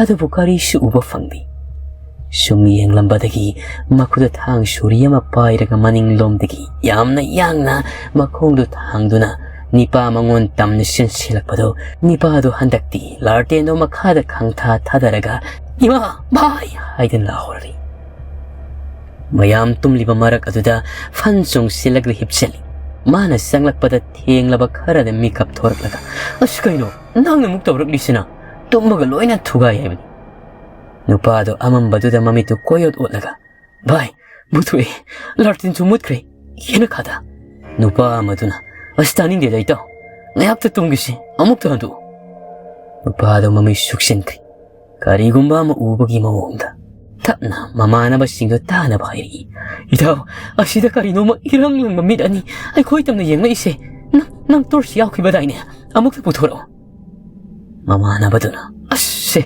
ꯑꯗꯨꯕꯨ ꯀꯔꯤꯁꯨ ꯎꯕ ꯐꯪꯗꯦ꯫ ꯁꯨꯝ ꯌꯦꯡꯂꯝꯕꯗꯒꯤ ꯃꯈꯨꯠꯇ ꯊꯥꯡ ꯁꯨꯔꯤ ꯑꯃ ꯄꯥꯏꯔꯒ ꯃꯅꯤꯡꯂꯣꯝꯗꯒꯤ ꯌꯥꯝꯅ ꯌꯥꯡꯅ ꯃꯈꯣꯡꯗꯨ ꯊꯥꯡꯗꯨꯅ ꯅꯤꯄꯥ ꯃꯉꯣꯟ ꯇꯝꯅ ꯆꯦꯟꯁꯤꯜꯂꯛꯄꯗꯨ, ꯅꯤꯄꯥꯗꯨ ꯍꯟꯗꯛꯇꯤ ꯂꯥꯔꯇꯦꯟꯗꯣ ꯃꯈꯥꯗ ꯈꯪꯊꯥ ꯊꯥꯗꯔꯒ, "ꯏꯃꯥ! ꯚꯥꯏ!" ꯍꯥꯏꯗꯨꯅ ꯂꯥꯎꯔꯔꯤ꯫ ꯃꯌꯥꯝ ꯇꯨꯝꯂꯤꯕ ꯃꯔꯛ ꯑꯗꯨꯗ ꯐꯟ ꯆꯣꯡꯁꯤꯜꯂꯒ ꯍꯤꯞꯆꯜꯂꯤ꯫ ꯃꯥꯅ ꯆꯪꯂꯛꯄꯗ ꯊꯦꯡꯂꯕ ꯈꯔꯗ ꯃꯤꯀꯞ ꯊꯣꯔꯛꯂꯒ, "ꯑꯁ, ꯀꯩꯅꯣ ꯅꯪꯅ ꯑꯃꯨꯛ ꯇꯧꯔꯛꯂꯤꯁꯤꯅ? ꯇꯨꯝꯃꯒ ꯂꯣꯏꯅ ꯊꯨꯒꯥꯏ ꯍꯥꯏꯕꯅꯤ꯫" ꯅꯨꯄꯥꯗꯣ ꯑꯃꯝꯕꯗꯨꯗ ꯃꯃꯤꯠꯇꯨ ꯀꯣꯏꯑꯣꯠ ꯑꯣꯠꯂꯒ, "ꯚꯥꯏ, ꯃꯨꯠꯊꯣꯛꯑꯦ, ꯂꯥꯔꯇꯤꯟꯁꯨ ꯃꯨꯠꯈ꯭ꯔꯦ, ꯌꯦꯅꯈꯥꯗ꯫" ꯅꯨꯄꯥ ꯑꯃꯗꯨꯅ, "ꯑꯁ, ꯇꯥꯅꯤꯡꯗꯦꯗ ꯏꯇꯥꯎ, ꯉꯥꯏꯍꯥꯛꯇ ꯇꯨꯝꯒꯤꯁꯤ, ꯑꯃꯨꯛꯇ ꯍꯟꯗꯣꯛꯎ꯫" ꯅꯨꯄꯥꯗꯣ ꯃꯃꯤꯠ ꯁꯨꯛꯆꯟꯈ꯭ꯔꯦ꯫ ꯀꯔꯤꯒꯨꯝꯕ ꯑꯃ ꯎꯕꯒꯤ ꯃꯑꯣꯡꯗ ꯇꯞꯅ ꯃꯃꯥꯟꯅꯕꯁꯤꯡꯗꯨ ꯇꯥꯅꯕ ꯍꯥꯏꯔꯛꯏ, "ꯏꯇꯥꯎ, ꯑꯁꯤꯗ ꯀꯔꯤꯅꯣꯃ ꯏꯔꯪ ꯂꯪꯕ ꯃꯤꯠ ꯑꯅꯤ ꯑꯩꯈꯣꯏ ꯇꯝꯅ ꯌꯦꯡꯂꯛꯏꯁꯦ꯫ ꯅꯪ, ꯅꯪ ꯇꯣꯔꯆ ꯌꯥꯎꯈꯤꯕꯗꯥꯏꯅꯦ? ꯑꯃꯨꯛꯇ ꯄꯨꯊꯣꯔꯛꯑꯣ꯫" ꯃꯃꯥꯟꯅꯕꯗꯨꯅ, "ꯑꯁ, ꯁꯦ,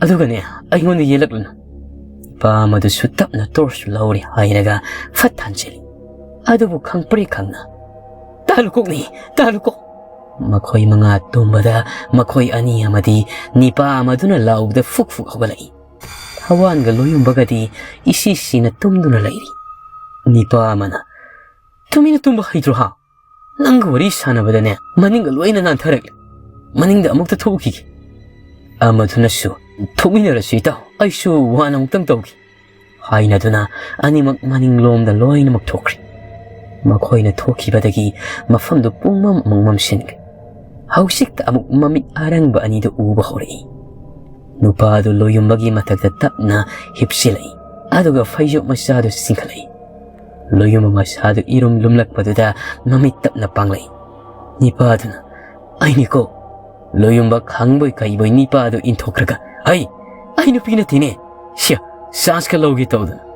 ꯑꯗꯨꯒꯅꯦ, ꯑꯩꯉꯣꯟꯗ ꯌꯦꯜꯂꯛꯂꯨꯅꯨ꯫" ꯅꯨꯄꯥ ꯑꯃꯗꯨꯁꯨ ꯇꯞꯅ ꯇꯣꯔꯆ ꯂꯧꯔꯦ ꯍꯥꯏꯔꯒ ꯐꯠ ꯊꯥꯟꯖꯜꯂꯤ꯫ ꯑꯗꯨꯕꯨ ꯈꯪꯄ꯭ꯔꯦꯛ ꯈꯪꯅ, "ꯇꯥꯂꯨꯀꯣꯛꯅꯤ, ꯇꯥꯂꯨꯀꯣꯛ!" ꯃꯈꯣꯏ ꯃꯉꯥ ꯇꯨꯝꯕꯗ ꯃꯈꯣꯏ ꯑꯅꯤ ꯑꯃꯗꯤ ꯅꯤꯄꯥ ꯑꯃꯗꯨꯅ ꯂꯥꯎꯕꯗ ꯐꯨꯛ ꯐꯨꯛ ꯍꯧꯒꯠꯂꯛꯏ꯫ ꯊꯋꯥꯟꯒ ꯂꯣꯌꯨꯝꯕꯒꯗꯤ ꯏꯁꯤ ꯁꯤꯅ ꯇꯨꯝꯗꯨꯅ ꯂꯩꯔꯤ꯫ ꯅꯤꯄꯥ ꯑꯃꯅ, "ꯇꯨꯃꯤꯟꯅ ꯇꯨꯝꯕ ꯍꯩꯇ꯭ꯔꯣ ꯍꯥ? ꯅꯪꯒ ꯋꯥꯔꯤ ꯁꯥꯟꯅꯕꯗꯅꯦ ꯃꯅꯤꯡꯒ ꯂꯣꯏꯅ ꯅꯥꯟꯊꯔꯛꯂꯦ꯫ ꯃꯅꯤꯡꯗ ꯑꯃꯨꯛꯇ ꯊꯣꯛꯎꯈꯤꯒꯦ꯫" ꯑꯃꯗꯨꯅꯁꯨ, "ꯊꯣꯛꯃꯤꯟꯅꯔꯁꯤ ꯏꯇꯥꯎ, ꯑꯩꯁꯨ ꯋꯥꯟ ꯑꯃꯨꯛꯇꯪ ꯇꯧꯒꯦ" ꯍꯥꯏꯅꯗꯨꯅ ꯑꯅꯤꯃꯛ ꯃꯅꯤꯡꯂꯣꯝꯗ ꯂꯣꯏꯅꯃꯛ ꯊꯣꯛꯈ꯭ꯔꯦ꯫ ꯃꯈꯣꯏꯅ ꯊꯣꯛꯈꯤꯕꯗꯒꯤ ꯃꯐꯝꯗꯨ ꯄꯨꯡꯃꯝ ꯑꯃꯨꯛ ꯃꯝꯁꯤꯟꯈ꯭ꯔꯦ꯫ ꯍꯧꯖꯤꯛꯇ ꯑꯃꯨꯛ ꯃꯃꯤꯠ ꯑꯔꯪꯕ ꯑꯅꯤꯗꯨ ꯎꯕ ꯍꯧꯔꯛꯏ꯫ ꯅꯨꯄꯥꯗꯨ ꯂꯣꯌꯨꯝꯕꯒꯤ ꯃꯊꯛꯇ ꯇꯞꯅ ꯍꯤꯞꯆꯤꯜꯂꯛꯏ, ꯑꯗꯨꯒ ꯐꯩꯖꯣꯞ ꯃꯆꯥꯗꯨ ꯆꯤꯡꯈꯠꯂꯛꯏ꯫ ꯂꯣꯌꯨꯝꯕ ꯃꯁꯥꯗꯨ ꯏꯔꯨꯝ ꯂꯨꯝꯂꯛꯄꯗꯨꯗ ꯃꯃꯤꯠ ꯇꯞꯅ ꯄꯥꯡꯂꯛꯏ꯫ ꯅꯤꯄꯥꯗꯨꯅ, "ꯑꯩꯅꯤꯀꯣ!" ꯂꯣꯌꯨꯝꯕ ꯈꯪꯕꯣꯏ ꯀꯩꯕꯣꯏ ꯅꯤꯄꯥꯗꯨ ꯏꯟꯊꯣꯛꯈ꯭ꯔꯒ, "ꯑꯩ, ꯑꯩ ꯅꯨꯄꯤ ꯅꯠꯇꯦꯅꯦ! ꯁꯤꯌ, ꯆꯥꯟꯁꯀ ꯂꯧꯒꯦ ꯇꯧꯗꯅ!"